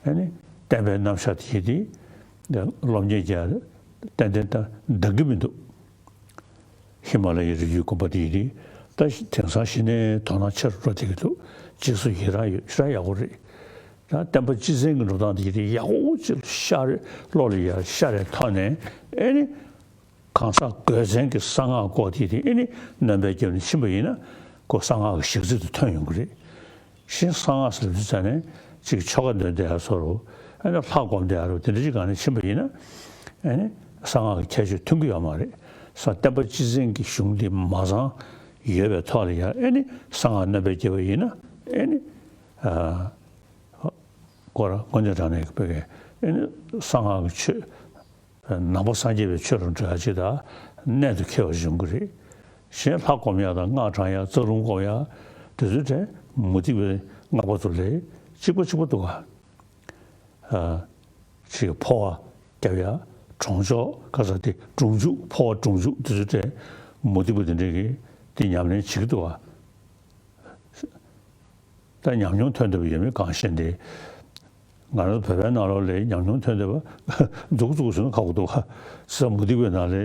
ཨ་ནི་བསྟན་པའི་རྣམ་གཞག་དེ་ཡིན་ཏེ། སློབ་གཉེར་རྒྱག་ཏན་ཏན་ད་འདང་གི་མི་འདུག་ཧི་མ་ལ་ཡའི་རི་རྒྱུད་དགོན་པ་དེ་ཡིན་ཏེ། ད་དེང་སང་གཞི་ནས་དོ་སྣང་ཆེ་རུ་འགྲོ་བསྡད་ཀྱི་འདུག་རྗེས་སུ་ཡི་རང་ཡོད། ཞེ་དྲག་ཡག་པོ་རེད། ད་བསྟན་པ་སྤྱི་བཙན་གྱི་འགྲོ་སྟངས་དེ་ཡིན་ཏེ་ཡག་པོ་ཅིག་ཤར་བློ་ལ་ཡར་ཤར་རེ་ཐོག་ནས་ཨ་ནི། གང་ཟག་དགོས་མཚན་གྱི་གསང་སྔགས་སྐོར་དེ་དེ་ཨེ་ནི་སྣོན་པ་བརྒྱབ་ནས་ཕྱིན་པ་ཡིན་ན། ཁོ་གསང་སྔགས་ཀྱི་ཞག་ཚིལ་དུ་ཐོན་ཡོང་གི་རེད། གཞན་གསང་སྔགས་ཟེར་དུས་ཙ་ནས་ ཅིག་ཆོ་ག་འདོན་བསྡད་ཡ་བཟོ་འདྲ། ཨ་ནི་ལྷ་སྒོམ་བསྡད་ཡ་འདྲ་བོ་དེ་འདྲ་ཅིག་སྒང་ནས་ཕྱིན་པ་ཡིན་ན། ཨ་ནི་གསང་སྔགས་ཀྱི་ཁྱད་ཆོས་ཐོན་གྱི་ཡོད་མ་རེད། ས་བསྟན་པ་སྤྱི་བཙན་གྱི་གཞུང་འདི་མ་ཚང་ཡོད་པའི་ཐོག་ལ་ཡང་ཨ་ནི་གསང་སྔགས་སྣོན་པ་བརྒྱབ་པ་ཡིན་ན། ཨ་ནི་ཨ་སྐོར་དངོས་གནས་དྲང་གནས་ཀྱི་བོད་ཀྱི་ཨ་ནི་གསང་སྔགས་ཀྱི་ཆོས་ནང་པ་སངས་རྒྱས་པའི་ཆོས་རུ་འགྲོ་ཡ་ཅིག་དང་གནད་དུ་འཁེལ་བ་ཞིག་ཡོང་གི་རེད། གཞན་ལྷ་སྒོམ་ཡ་དང་སྔགས་བགྲང་ཡ་རྩ་རླུང་སྒོམ་ཡ་དེ་ཚོའི་གྲས་མུ་སྟེགས་པའི་སྔགས་པ་ཚོ་ལས་གཅིག་པ་གཅིག་པ་འདུག་ག་ཨ་ཅིག་འཕོ་བ་རྒྱབ་ཡ་གྲོང་ཆོག་ག་ས་དེ་སྒྲུབ་འཇུག་འཕོ་བ་སྒྲུབ་འཇུག་དེ་ཚོའི་གྲས་མུ་སྟེགས་པ་དེ་འདྲས་ཀྱིས་དེ་ཉམས་ལེན་བྱེད་ཀྱི་འདུག་ག་ད་ཉམས་མྱོང་ཐོན་བསྡད་པ་ཡོད་མེད་གང་ཤེས་ཏེ། ང་རང་ཚོ་བོད་པའི་ནང་ལོགས་ལ་ཉམས་མྱོང་ཐོན་བསྡད་པ་འཛུགས་འཛུགས་ཟེར་ན་ཁག་པོ་འདུག་ག་ས་མུ་སྟེགས་པའི་ནང་ལ་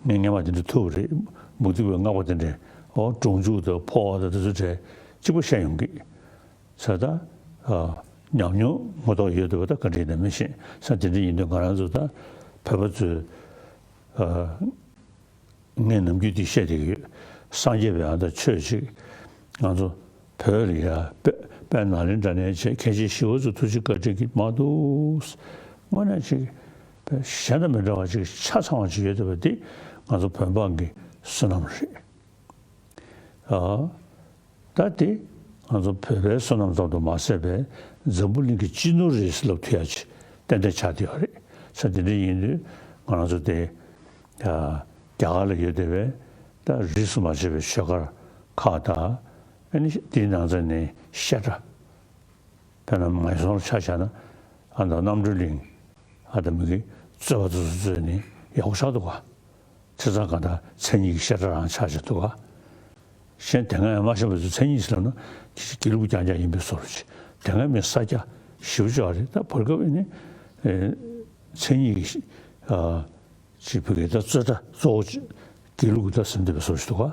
ངས་སྔན་མ་དེ་འདྲ་ཐུག་པ་རེད། མུ་སྟེགས་པའི་སྔགས་པ་དེ་འདྲས་ཨོ་སྒྲུབ་འཇུག་དང་འཕོ་བ་དང་དེ་ཚོ་གྲས་གཅིག་པ་བཤད་ཡོང་གི་ས། ད་ཉམས་མྱོང་ངོ་ཐོག་ཡོད་བསྡད་པ་ད་ག་འདྲ་ཡིན་ན་མི་ཤེས་ས། དེ་འདྲ་ཡིན་དུས་ང་རང་ཚོ་ད་བོད་པ་ཚོས། ངས་ནམ་རྒྱུན་འདི་བཤད་བསྡད་ཀྱི་ཡོད། སངས་རྒྱས་པའི་ཨ་མདའ་ཆོས་ཅིག་ང་ཚོ་བོད་ལ་ཡ་དཔེ་དཔེ་ནཱ་ལེནྡྲ་ནས་བྱས་མཁན་ཆེན་ཞི་བ་འཚོ་ཐུགས་རྗེ་བཀའ་དྲིན་གྱིས་མ་གཏོགས་དངོས་གནས་ཅིག་དཔེ་གཞན་དང་མི་འདྲ་བ་ཅིག་ཆ་ཚང་བ་ཅིག་ཡོད་བསྡད་པ་འདི་ང་ཚོ་བོད་འབངས་ཀྱི་བསོད་ནམས་རེད། ཨ། ད་དེ་ང་ཚོ་བོད་པའི་བསོད་ནམས་ཙམ་དུ་མ་ཟད་པའི་འཛམ་བུ་གླིང་གི་སྤྱི་ནོར་རེད་ཟེར་ལབ་ཐུབ་ཡ་ཅིག་ཏན་ཏན་ཆགས་བསྡད་ཡོད་རེད། ས་དེ་འདྲ་ཡིན་དུས་ང་རང་ཚོ་དེ་ཨ་རྒྱ་གར་ལ་ཡོད་བསྡད་པའི་ད་རིས་སུ་མ་ཆད་པའི་ཆོས་སྒར་ཁག་དང་། ཨ་ནི་དེའི་ནང་ཚན་ནས་བཤད་གྲྭ། དཔེར་ན་ངན་སོང་ལ་ཆ་བཞག་ན་ཨ་མདོ་རྣམ་གྲོལ་གླིང་ཨ་ད་མི་གི་རྩོད་པ་དེ་ཚོ་རྩོད་ནས་ཡག་པོ་ཆགས་འདུག་ག་བྱས་ཙང་གང་ལྟར་མཚན་ཉིད་ཀྱི་བཤད་གྲྭ་རང་ཆགས་བཞག་འདུག་ག་གཞན་དེ་སྔ་ཡང་མ་ཤེས་པ་ཚོས་མཚན་ཉིད་ཟེར་ལབ་ན་དེ་ཆེ་དགེ་ལུགས་རྐྱང་རྐྱང་ཡིན་པའི་བཟོ་འདྲ་ཅིག་དེ་སྔ་མི་ས་སྐྱ་ཞེ་པོ་ཅིག་ཡོད་རེད། ད་བར་སྐབས་ཨ་ནི་མཚན་ཉིད་ཀྱི་ཨ་ཅིག་བོད་ཀྱི་ད་རྩོད་གྲྭ་གཙོ་བོ་ཅིག་དགེ་ལུགས་ཀྱི་ད་ཟིན་བསྡད་པའི་བཟོ་ཞིག་འདུག་ག་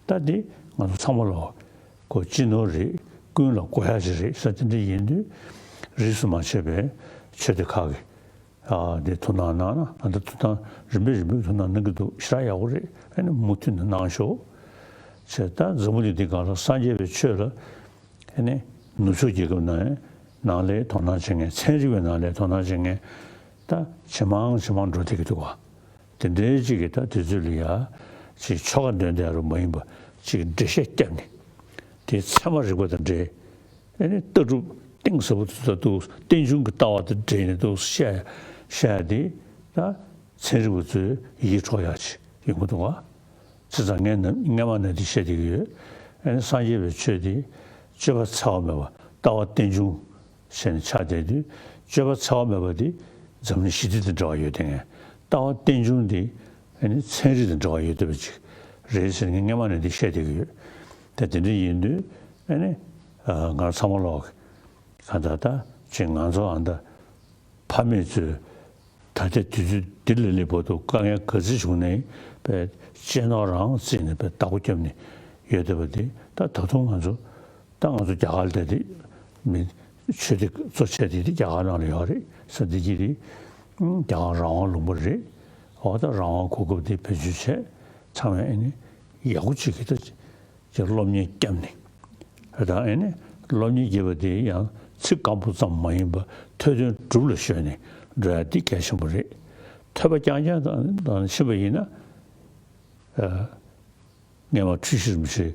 ད་འདི་ང་ཚོ་ཚང་མ་ལོ་གོ་སྤྱི་ནོར་རེད། ཀུན་ལ་དགོས་ཡ་ཞིག་རེད་ས། དེ་འདྲ་ཡིན་དུས་རིས་སུ་མ་ཆད་པའི་ཆོས་སྡེ་ཁག་གི་ཨ་འདི་ཐུགས་སྣང་གནང་ན་ད་ལྟ་ཐུགས་སྣང་རིམ་པས་རིམ་པས་ཐུགས་སྣང་གནང་གི་འདུག་ཞེ་དྲག་ཡག་པོ་རེད། ཨ་ནི་མུ་མཐུད་ནས་གནང་ཤོག་ཅེས། ད་འཛམ་བུ་གླིང་འདི་སྒང་ལ་སངས་རྒྱས་པའི་ཆོས་ལ་ཨ་ནི་ནུབ་ཕྱོགས་རྒྱལ་ཁབ་ནང་ནང་ལའི་དོ་སྣང་བྱེད་མཁན་ཚན་རིག་པའི་ནང་ལའི་དོ་སྣང་བྱེད་མཁན་ད་ཇེ་མང་ཇེ་མང་འགྲོ་བསྡད་ཀྱི་འདུག་ག་དེ་འདྲའི་ཅིག་གི་ད་དུས་ཚོད་ལ་ཡ་ཅིག་ཆོ་ག་འདོན་བསྡད་རུ་མ་ཡིན་པ་ཅིག་འགྲེལ་བཤད་བརྒྱབ་ནས་དེ་ཚད་མ་རིག་པ་དང་འབྲེལ། ཨ་ནི་ལྟ་གྲུབ་གཏིང་ཟབ་པོ་དེ་ཚོ་འདུག་རྟེན་འབྱུང་གི་ལྟ་བ་དང་འབྲེལ་ནས་འདུག་བཤད་བཤད་དེ་ད་ཚན་རིག་པ་ཚོའི་ཡིད་འཕྲོག་ཡག་ཅིག་ཡོང་གི་འདུག་ག་བྱས་ཙང་ངས་ནམ་སྔན་མ་ནས་འདི་བཤད་བསྡད་ཀྱི་ཡོད། ཨ་ནི་སངས་རྒྱས་པའི་ཆོས་འདི་སྤྱོད་པ་འཚེ་བ་མེད་པ་ལྟ་བ་རྟེན་འབྱུང་ཟེར་ནས་ཆགས་བསྡད་དུས། སྤྱོད་པ་འཚེ་བ་མེད་པ་འདི་འཛམ་གླིང་ཞི་བདེ་དང་འབྲེལ་བ་ཡོད་བསྡད་མཁན། ལྟ་བ་རྟེན་འབྱུང་འདི་ཨ་ནི་ཚན་རིག་དང་འབྲེལ་བ་ཡོད་བསྡད་པ་ཅིག་རེད་ཟེར་ངས་སྔན་མ་ནས་འདི་བཤད་བསྡད་ཀྱི་ཡོད། ད་དེ་འདྲ་ཡིན་དུས་ཨ་ནི་ང་ཚང་མ་ལོག་ག་ད་ད་ཅིག་ང་ཚོ་ཨ་ད་ཕ་མེས་ཚོས་ད་ལྟའི་དུས་ཚོད་འདི་ལ་སླེབས་བར་དུ་དཀའ་ངལ་ག་ཚོད་བྱུང་ནའི་པའི་གཅེས་ནོར་རང་བརྩིས་ནས་པའི་བདག་པོ་བརྒྱབ་ནས་ཡོད་བསྡད་པ་འདི་ད་ད་དུང་ང་ཚོ་ད་ང་ཚོ་རྒྱ་གར་ལ་བསྡད་དེ་མི་ཆོས་སྡེ་གཙོ་བྱས་དེ་དེ་རྒྱ་གར་ནང་ལ་ཡོད་རེད་ས། འདི་གི་རེད། རྒྱ་གར་རང་དབང་ལུང་པ་རེད། འོ་ད་རང་དབང་གོ་སྐབས་དེ་བེད་སྤྱོད་བྱས་ཚང་མས་ཨ་ནི་ཡག་པོ་བྱེད་ཀྱི་ད། ཅིག་སློབ་གཉེར་བརྒྱབ་ནས། ད་ཨ་ནི་སློབ་གཉེར་བརྒྱབ་པ་དེ་ཡང་ཚིག་སྐམ་པོ་ཙམ་མ་ཡིན་པར་ཐོས་དོན་སྒྲུབ་ལ་གཞོལ་ནས་འགྲོ་ཡ་དེ་གལ་ཆེན་པོ་རེད། ཐོས་པ་རྐྱང་རྐྱང་དང་དང་ཕྱིན་པ་ཡིན་ན། ཨ། སྔན་མ་འཁྲུལ་ཞིག་རིན་པོ་ཆེ།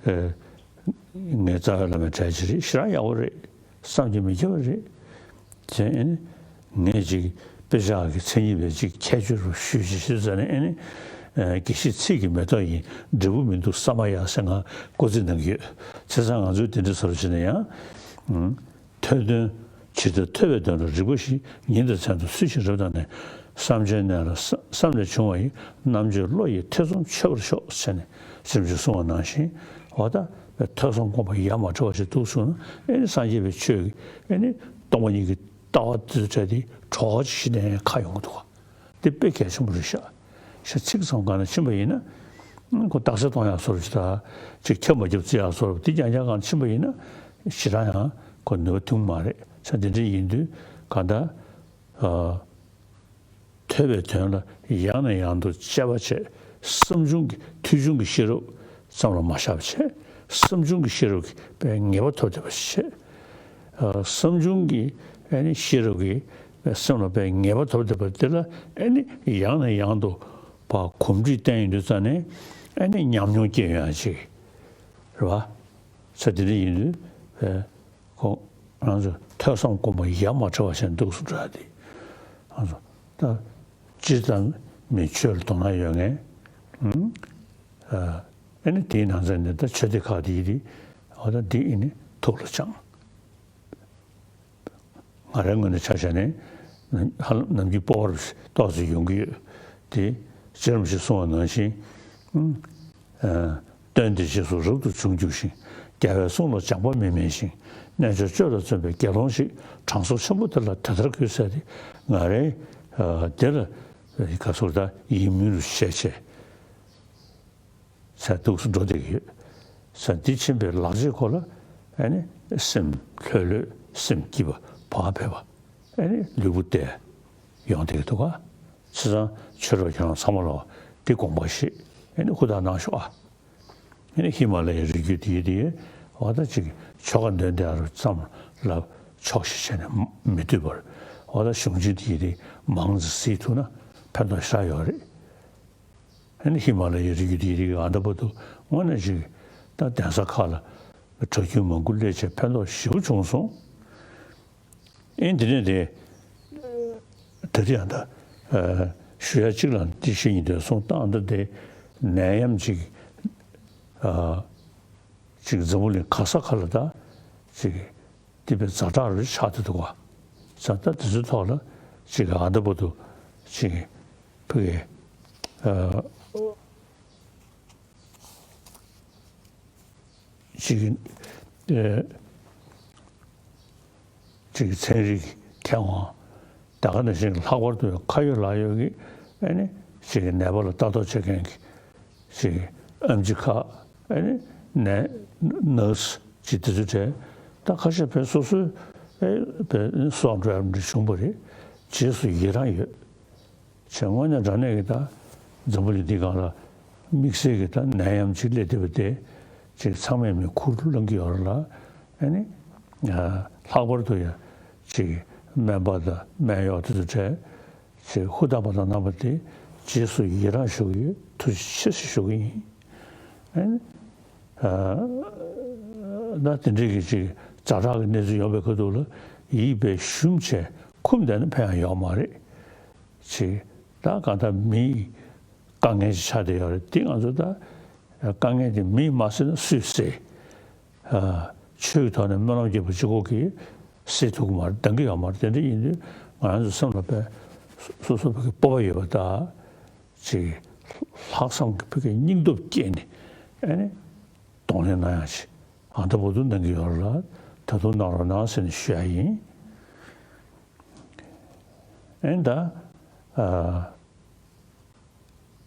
ཨ། ངའི་རྩ་བའི་བླ་མའི་གྲས་ཅིག་རེད། ཞེ་དྲག་ཡག་པོ་རེད། བསམ་གྱིས་མི་ཁྱབ་པ་རེད། དེ་ཨ་ནི་ངས་ཅིག་དཔེ་ཆ་གི་མཚན་ཉིད་པའི་ཅིག་ཁྱད་ཆོས་རུ་ཞུས་ཅིག་ཞུས་ཟེར་ནས་ཨ་ནི་དགེ་བཤེས་ཚིག་གི་མེ་ཏོག་ཡིན། འབྲས་བུ་མི་འདུག་ས་མ་ཡ་ཟེར་ང་བཀོད་རྩིས་གནང་གི་ཡོད། བྱས་ཙང་ང་ཚོས་དེ་འདྲ་བཟོ་འདྲ་བྱས་ན་ཡང་། ཐོས་དོན། ཇི་ལྟར་ཐོས་པའི་དོན་ལ་རིགས་པ་བཞི། ཉིན་དང་མཚན་དང་ཚུལ་བཞིན་རབ་བརྟགས་ནས། བསམ་བྱའི་གནས་ལ་བསམ་ལས་བྱུང་བ་ཡི། རྣམ་དཔྱོད་བློ་ཡིས་ཐེ་ཚོམ་ཆོད་པར་ཤོག་ཟེར་ནས་རྗེ་རིན་པོ་ཆེས་གསུངས་པ་ནང་བཞིན། འོ་ད་ཐོས་བསམ་སྒོམ་པ་ཡ་མ་བྲལ་བ་ཞིག་འདུག་གསུངས་ན་ཨེ་ནི་སངས་རྒྱས་པའི་ཆོས་ཀྱི་ཨེ་ནི་སྟོང་པ་ཉིད་ཀྱི་ལྟ་བ་དེ་ཚོ་བྲལ་ཏེ་གྲོགས་ཅིག་ཞིག་ནས་ཁ་ཡོང་གི་འདུག་ག་དེ་དཔེ་གལ་ཆེན་པོ་རེད་ཤག་ཤ་ཚིག་ཙམ་སྒང་ལ་ཕྱིན་པ་ཡིན་ན། ཁོ་རྟགས་གསལ་གཏོང་ཡག་བཟོ་འདྲ་ཅིག་དང་ཅིག་ཁྱབ་མ་ཁྱབ་བརྩི་ཡག་བཟོ་འདྲ་འདི་རྐྱང་རྐྱང་སྒང་ལ་ཕྱིན་པ་ཡིན་ན་ཞེ་དྲག་ཡང་ཁོ་ནུས་པ་ཐོན་གྱི་མ་རེད། ས་འདི་འདྲ་ཡིན་དུས་གང་ལྟར། ཨ། ཐོས་པའི་དོན་ལ་ཡང་ནས་ཡང་དུ་དཔྱད་པ་བྱས། བསམ་བྱུང་གི་ཐོས་བྱུང་གི་ཤེས་རབ་ཙམ་ལ་མ་བཞག་པ་བྱས། བསམ་བྱུང་གི་ཤེས་རབ་ཀྱིས་པའི་ངེས་པ་ཐོབ་བསྡད་པ་ཞིག་ བསམ་བྱུང་གི་ཨ་ནི་ཤེས་རབ་ཀྱི་སེམས་ལ་དཔེ་ངེས་པ་ཐོབ་བསྡད་པ་དེ་ལ་ཨ་ནི་ཡང་ནས་ཡང་དུ་ཕར་གོམས་འདྲིས་བསྟེན་ཡོང་དུས་ཙང་ནས་ཨ་ནི་ཉམས་མྱོང་སྐྱེ་ཡོང་ཡ་ཅིག་རེད་བ། ས་དེ་འདྲ་ཡིན་དུས་ཁོ་རང་ཚོ་ཐོས་བསམ་སྒོམ་པ་ཡ་མ་བྲལ་བ་བྱས་འདུག་སུ་འགྲོ་ཡ་དེ་ང་ཚོ་ད་སྤྱིར་བཏང་མི་ཆོས་ལ་དོ་སྣང་ཡོད་མཁན། ཨ་ནི་དེའི་ནང་ཚན་ནས་ད་ཆོས་སྡེ་ཁག་དེ་ཡིན་དུས་འོ་ད་འདི་ཨ་ནི་ཐུགས་ལ་བཅངས། ང་རའི་ངོས་ནས་ཆ་བཞག་ནས་ཧ་ལམ་ནམ་རྒྱུན་སྤོབས་པ་རུ་ཏོག་ཙམ་ཡོང་གི་ཡོད་དེ། རྗེ་རིན་པོ་ཆེས་གསུངས་པ་ནང་བཞིན། སྟོན་དེ་རྗེས་སུ་རབ་ཏུ་བྱུང་འགྱུར་ཞིང་། རྒྱལ་བའི་གསུང་ལ་སྦྱངས་པ་མི་དམན་ཞིང་། རྣལ་འབྱོར་སྤྱོད་ལ་བརྩོན་པའི་དགེ་སློང་ཞིག། དྲང་སྲོང་ཆེན་པོ་དེ་ལ་དེ་ལྟར་གུས་ཟེར་ཏེ་ང་རའི་དེ་ལ་ག་ཚོད་ད་ཡིད་སྨོན་རུ་བྱས་བྱས། ས་འདུག་སུ་འགྲོ་བསྡད་ཀྱི་ཡོད། ས་འདི་ཕྱིན་པའི་ལག་རྗེས་ཁོ་ལ་ཨ་ནི་སེམས་ལྷོད་ལྷོད་སེམས་སྐྱིད་པ་བག་ཕེབས་པ་ཨ་ནི་ལུས་པོ་བདེ་ཡོང་བསྡད་ཀྱི་འདུག་ག་བྱས་ཙང་ཆོས་གྲོགས་ཁྱེད་རང་ཚང་མ་ལ་འདི་དགོངས་པ་བཞེས་ཨ་ནི་ཧུར་ཐག་གནང་ཤོག་ཨ། ཨ་ནི་ཧི་མ་ལ་ཡའི་རི་རྒྱུད་དེ་དེ་འོ་ད་ཅིག་ཆོ་ག་འདོན་བསྡད་རུ་ཙམ་ལ་ཆོག་ཤེས་བྱས་ནས་མི་སྡོད་པར་འོ་ད་གཞུང་ཆེན་དེ་དེ་མང་ཙམ་གཟིགས་ཐུབ་ན་ཕན་ཐོགས་ཤ་ཡོད་རེད། ཨ་ནི་ཧི་མ་ལ་ཡའི་རི་རྒྱུད་དེའི་རིགས་ཨ་ད་བར་དུ་དངོས་གནས་ཅིག་ད་གདན་ས་ཁག་ལ་གྲྭ་རྒྱུན་མང་པོ་སླེབས་བྱས་ཕན་ཐོགས་ཞེ་པོ་བྱུང་སོང་། ཨེ་འདི་ནས་དེ་ད་དེ་ཡང་ད་ཞུ་ཡ་གཅིག་ལ་འདི་ཞུ་ཡིན་དོན་སོང་ད་ཨ་ད་དེ་ནད་ཡམས་ཅིག་ཅིག་འཛམ་བུ་གླིང་ག་ས་ག་ལ་ད་ཅིག་དེ་བས་ཛ་དྲག་རུ་ཆགས་ཏེ་འདུག་ག་ཙང་ད་དེ་ཚོའི་ཐོག་ལ་ཅིག་ཨ་ད་བར་དུ་ཅིག་ཕ་གི་ཨ་ཅིག་ཨ་ཅིག་ཚན་རིག་མཁས་དབང་ད་ག་ནང་བཞིན་ལྷག་པར་དུ་ཁ་ཡོད་ལག་ཡོད་ཀྱི་ཨ་ནི་ཅིག་ནད་པ་ལ་ལྟ་རྟོག་བྱེད་མཁན་གྱི་ཅིག་ཨེམ་ཆི་ཁག་ཨ་ནི་ནས་ནར་སི་ཅིག་དེ་ཚོ་གྲས་ད་ཁ་ཤས་བས་སོ་སོའི་ཨེ་བས་སོགས་འགྲོ་ཡ་འདྲ་བྱུང་བ་རེད། རྗེས་སུ་ཡི་རང་ཡོད། བྱས་དངོས་གནས་དྲང་གནས་ཀྱི་ད་འཛམ་བུ་གླིང་འདི་སྒང་ལ་དམིགས་བསལ་གྱི་ད་ནད་ཡམས་ཅིག་སླེབས་བསྡད་པ་དེ་ཅིག་ཚང་མས་མི་ཁུར་བླངས་ཀྱི་ཡོད་རེད་ལ་ཨ་ནི་ལྷག་པར་དུ་ཡང་ཅིག་སྨན་པ་དང་སྨན་གཡོག་དེ་ཚོ་གྲས། ཅེས་ཧུར་ཐག་པ་དང་རྣམ་པ་དེ་རྗེས་སུ་ཡི་རང་ཞུ་གི་ཡོད། ཐུགས་རྗེ་ཆེ་ཞེས་ཞུ་གི་ཡིན། ཨ་ནི་ཨ་ད་དེ་འདྲའི་གི་ཅིག་ཛ་དྲག་གི་གནས་ཚུལ་ཡོང་བའི་ཁ་ཐུག་ལ་ཡིད་དཔེ་ཞུམ་བྱས་འཁུམས་བསྡད་ན་ཕན་ཡང་ཡོད་མ་རེད། ཅིག་ད་གང་ལྟར་མིའི་དཀའ་ངལ་ཞིག་ཆགས་བསྡད་ཡོད་རེད། འདི་ང་ཚོ་ད་དཀའ་ངལ་དེ་མིས་མ་སེལ་ན་སུས་སེལ། ཆོས་ཀྱི་ཐོག་ནས་སྨོན་ལམ་རྒྱབ་པ་གཅིག་པོ་གིས་སེལ་ཐུབ་ཀྱི་མ་རེད། འདང་གི་ཡོད་མ་རེད། དེ་འདྲ་ཡིན་དུས་ང་རང་ཚོ་སེམས་ལ་དཔེ་སོ་སོ་བོད་ཀྱི་སྤོབས་པ་ཡོད་པ་དང་ཅིག་ལྷག་བསམ་གྱི་བོད་ཀྱི་སྙིང་སྟོབས་བསྐྱེད་ནས་ཨ་ནི་གདོང་ལེན་གནང་ཡག་ཅིག་ཨ་ད་བར་དུ་གནང་གི་ཡོད་རེད་ལ་ད་དུང་གནང་རོགས་གནང་ཟེར་ནས་ཞུ་ཡ་ཡིན། ཨ་ནི་ད་ཨ།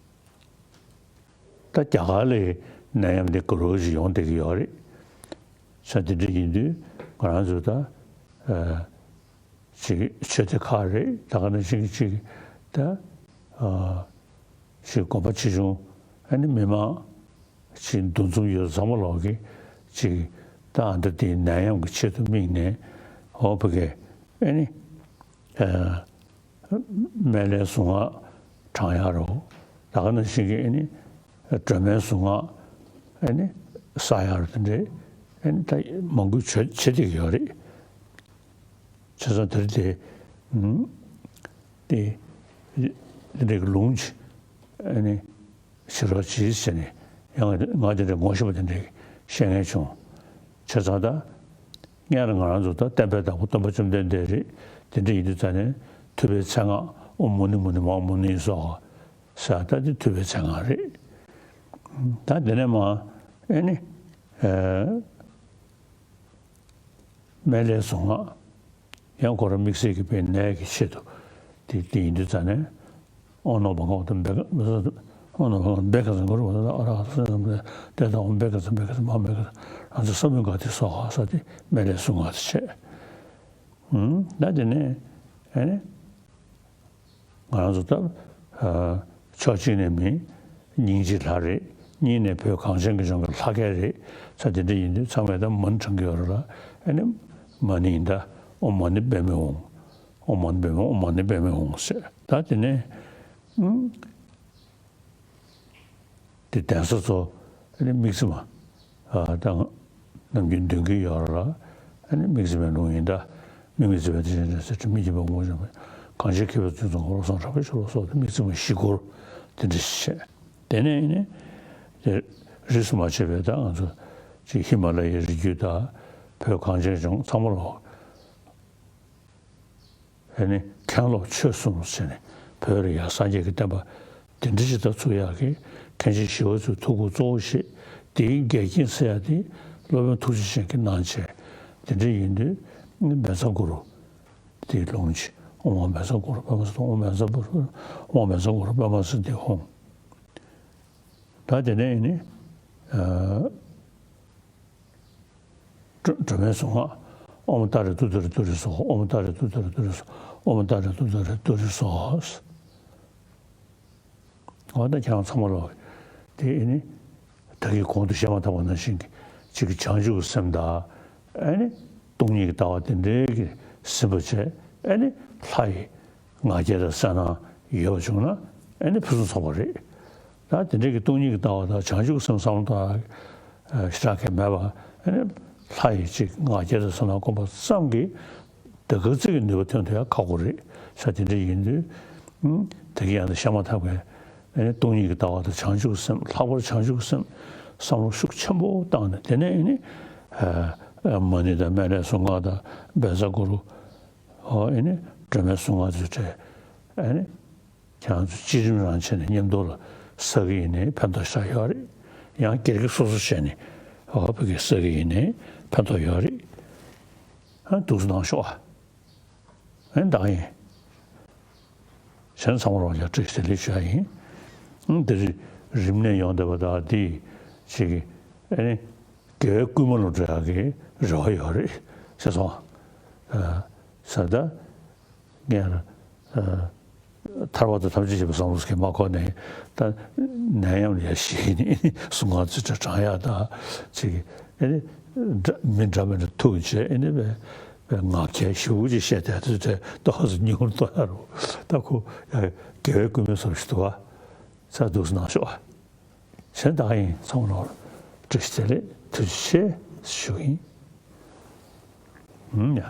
ད་རྒྱ་གར་ལ་ནད་ཡམས་འདི་དགའ་རབ་ཅིག་ཡོང་བསྡད་ཀྱི་ཡོད་རེད། ས་དེ་འདྲ་ཡིན་དུས་ང་རང་ཚོ་ད་ཨ་ཅིག་ཆོས་སྡེ་ཁག་རེད། ད་ག་ནང་བཞིན་གྱི་ཅིག་ད་ཨ་ཅིག་དགོན་པ་ཆེ་ཆུང་ཨ་ནི་མི་མང་ཅིག་འདུ་འཛོམས་ཡོད་ཚང་མ་ལོག་གི་ཅིག་ད་ཨ་ད་དེ་ནད་ཡམས་ཀྱི་ཆེད་དུ་དམིགས་ནས་ཨོ་བྷི་གེ་ཨ་ནི་ཨ། སྨན་བླའི་གཟུངས་སྔགས་བགྲང་ཡ་རོ། ད་ག་ནང་བཞིན་གྱི་ཨ་ནི་སྒྲོལ་མའི་གཟུངས་སྔགས་ཨ་ནི་བསགས་ཡ་རོ། དེ་འདྲའི་ཨ་ནི་ད་མང་པོ་བྱེད་བྱེད་བསྡད་ཀྱི་ཡོད་རེད། བྱས་ཙང་དེ་རིང་དེ་དེ་དེ་འདྲའི་ལུང་ཅིག་ཨ་ནི་ཕྱི་རོལ་ཇི་ཟེར་ནས་ཡང་ང་དེ་འདྲའི་ངོ་ཤེས་པ་དེ་འདྲའི་བཤད་མཁན་བྱུང་། བྱས་ཙང་ད་སྔོན་ལ་ང་རང་ཚོ་ད་བསྟན་པའི་བདག་པོ་སྟོན་པ་བཅོམ་ལྡན་འདས་རེད། དེ་འདྲ་ཡིན་དུས་ཙང་ནས་ཐུབ་པའི་མཚན་སྔགས་ཨོཾ་མུ་ནི་མུ་ནི་མ་ཧཱ་མུ་ནི་སྭཱ་ཧཱ་ཟེར་ད་དེ་ཐུབ་པའི་མཚན་སྔགས་རེད། ད་དེ་ནས་མ་ཨེ་ནི་ཨེ། སྨན་བླའི་གཟུངས་སྔགས། ཡང་ཁོ་རང་དམིགས་བསལ་གྱི་དཔེ་ནད་ཀྱི་ཆེད་དུ་དེ་དེ་ཡིན་དུས་ཙང་ནས་ཨོཾ་ནོ་བྷ་ག་ཝ་ཏ་བྷེ་ཀ་ཨོཾ་ནོ་བྷ་ག་ཝ་ཏ་བྷེ་ཀ་ཙ་གུ་རུ་ཝ་ཏ་ཨ་ར་ཧ་ཏ་སཾ་མ་སཾ་བུདྡྷཱ་ཏེ་ད་ཨོཾ་བྷེ་ཀ་ཙ་བྷེ་ཀ་ཙ་མ་ཧཱ་བྷེ་ཀ་ཙ་རང་ཚོ་ས་བོན་ག་ཏེ་སྭཱ་ཧཱ་ས་དེ་སྨན་བླའི་གཟུངས་སྔགས་དེ་བྱས། ད་དེ་ནས་ཨེ་ནི། ང་རང་ཚོ་ད་ཕྱོགས་གཅིག་ནས་མི་སྙིང་རྗེ་ལྷ་རེད། གཉིས་ནས་བོད་གངས་ཅན་གྱི་ལྗོངས་ཀྱི་ལྷ་སྐལ་རེད། ས་དེ་འདྲ་ཡིན་དུས་ཚང་མས་ད་མོན་དྲངས་ཀྱི་ཡོད་རེད་ལ་ཨ་ནི་ མ་ཎི་ཡིན་ད། ཨོཾ་མ་ཎི་པདྨེ་ཧཱུྃ། ཨོཾ་མ་ཎི་པདྨེ་ཧཱུྃ། ཨོཾ་མ་ཎི་པདྨེ་ཧཱུྃ་ཟེར། ད་དེ་ནས་ཨུམ། དེ་གདན་ས་ཚོ་ཨ་ནི་དམིགས་བརྩེ་མ་ཨ་དང་ནམ་རྒྱུན་འདོན་གྱི་ཡོད་ར། ཨ་ནི་དམིགས་བརྩེ་མའི་ལུང་ཡིན་ད། དམིགས་མེད་བརྩེ་བའི་དེ་བཞིན་འདྲ་ཟེར། དྲི་མེད་བརྗིད་པའི་དངོས་བྱོན་པ། གངས་ཅན་མཁས་པའི་གཙུག་རྫོང་བློ་བཟང་གྲགས་པའི་ཞབས་ལ་སོགས་ཏེ་དམིགས་བརྩེ་མ་བཞི་སྐོར་དེ་འདྲ་ཞིག་བྱས། དེ་ནས་ནི་དེ་རིས་སུ་མ་ཆད་པའི་ད་ང་ཚོ་ཅིག་ཧི་མ་ལ་ཡའི་རི་རྒྱུད་དང་བོད་གངས་ཅན་ལྗོངས་ཚང་མ་ལོག་ཨ་ནི་མཁན་སློབ་ཆོས་གསུམ་ཟེར་ནས་བོད་ལ་ཡང་སངས་རྒྱས་ཀྱི་བསྟན་པ་དེ་འདྲ་ཞིག་ད་ཚུགས་ཡག་གི་མཁན་ཆེན་ཞི་བ་འཚོའི་ཐུགས་ཁུར་གཙོ་བོ་བཞེས། དེའི་འགལ་རྐྱེན་སེལ་ཡག་དེ་སློབ་དཔོན་ཐུགས་རྗེ་ཅན་གྱིས་གནང་བྱས། དེ་འདྲ་ཡིན་དུས་མེ་བཙའ་གུ་རུ་དེའི་ལུང་ཅིག་ཨོཾ་མེ་བཙའ་གུ་རུ་པདྨ་སིདྡྷི། ཨོཾ་མེ་བཙའ་གུ་རུ། ཨོཾ་མེ་བཙའ་གུ་རུ་པདྨ་སིདྡྷི་ཧཱུྃ། ད་དེ་ནས་ནི་ཨ། སྒྲོལ་མའི་གཟུངས་སྔགས། ཨོཾ་ཏཱ་རེ་ཏུཏྟཱ་རེ་ཏུ་རེ་སྭཱ་ཧཱ། ཨོཾ་ཏཱ་རེ་ཏུཏྟཱ་རེ་ཏུ་རེ་སྭཱ་ཧཱ། ཨོཾ་ཏཱ་རེ་ཏུཏྟཱ་རེ་ཏུ་རེ་སྭཱ་ཧཱ། འོ་ད་ཁྱེད་རང་ཚང་མ་ལོག་དེ་ཨ་ནི་ད་གིན་གོང་དུ་བཤད་མ་ཐག་པ་ནང་བཞིན་གྱི་གཅིག་གི་བྱང་ཆུབ་ཀྱི་སེམས་དང་། ཨ་ནི་སྟོང་ཉིད་ཀྱི་ལྟ་བ་དེ་འདྲའི་གི་སེམས་པ་བྱས། ཨ་ནི་ལྷ་ཡི་ང་རྒྱལ་དང་གསལ་སྣང་ཡོད་པ་བྱུང་ན་ཨ་ནི་ཕུན་སུམ་ཚོགས་པ་རེད། ད་དེ་འདྲའི་གི་སྟོང་ཉིད་ཀྱི་ལྟ་བ་དང་བྱང་ཆུབ་སེམས་བསམ་བློ་དང་ཞེ་དྲག་གི་མེད་པ། ཨ་ནི་ལྷ་ཡི་ཅིག་ང་རྒྱལ་དང་གསལ་སྣང་སྒོམ་པ་ཙམ་གྱིས་ད་ག་ཚོད་ཀྱི་ནུས་པ་ཐོན་ཐུབ་ཡག་ཁག་པོ་རེད་ཤག་དེ་འདྲ་ཡིན་དུས་ཨ་ད་གིན་ཡང་ད་བཤད་མ་ཐག་པའི་ཨ་ནི་སྟོང་ཉིད་ཀྱི་ལྟ་བ་དང་བྱང་ཆུབ་སེམས། ལྷག་པར་བྱང་ཆུབ་སེམས་བསམ་བློ་ཤུགས་ཆེན་པོ་བཏང་ནས། དེ་ནས་ཨ་ནི་ཨ་མ་ཎི་དང་སྨན་བླའི་གཟུངས་སྔགས་དང་བཛྲ་གུ་རུ། ཨོ་ཨེ་ནི་སྒྲོལ་མའི་གཟུངས་སྔགས་ཚུལ་ཁྲིད། ཨེ་ནི་ཁྱེད་རང་ཚོ་སྤྱི་རིམ་རང་བྱས་ནས་མཉམ་དུ་ལ་བསགས་ཀྱི་ཡིན་ནའི་ཕན་ཐོགས་ཞེ་དྲག་ཡོད་རེད། ཡང་སྒེར་གྱི་སོ་སོ་བྱས་ནས་ཨོ་ཕ་གི་བསགས་ཀྱི་ཡིན་ནའི་ཕན་ཐོགས་ཡོད་རེད། ཨ་འདུག་སེ་གནང་ཤོག་ཨ། ཨེ་ད་ག་ཡིན། གཞན་ཚང་མ་ལ་ཡང་བཀྲ་ཤིས་བདེ་ལེགས་ཞུ་ཡག་ཡིན། ཨང་། འདི་རི་རིམས་ནད་ཡོང་བསྡད་པ་དང་འདི་ཅིག་གི་ཨེ་ནི་དགེ་བའི་བསྐུལ་མ་ལ་འགྲོ་ཡག་གི་རེ་བ་ཡོད་རེད་ཟེར་སོང་། ཨ་ཟེར་ད་ངས་ཨ་ཐར་པ་དང་ཐམས་ཅད་མཁྱེན་པའི་བསམ་བློ་ཟེར་མཁན་མ་གོ་ནས། ད་ནད་ཡམས་ལ་ཡ་ཞིག་ནི་གཟུངས་སྔགས་ཚུལ་ཁྲིད་བགྲང་ཡག་དང་ཅིག་གི་ཨེ་ནི་འདྲ་མི་འདྲ་མི་འདྲ་ཐུག་བྱས། ཨེ་ནི་བས་པའི་ངག་འཁྱལ་ཞེ་པོ་ཅིག་བཤད་བསྡད་དུས་དེ་ཏོག་ཙམ་སྙིང་རུ་གཏོང་ཡག་རུ། ད་ཁོ་ཡ་དགེ་བའི་བསྐུལ་མའི་བཟོ་འདྲ་ཞིག་འདུག་ག་ས་འདུག་སེ་གནང་ཤོག་ཨ། གཞན་ད་ག་ཡིན། ཚང་མ་ལ་བཀྲ་ཤིས་བདེ་ལེགས། ཐུགས་རྗེ་ཆེ་ཞུ་གི་ཡིན། ཨུམ་ཡ།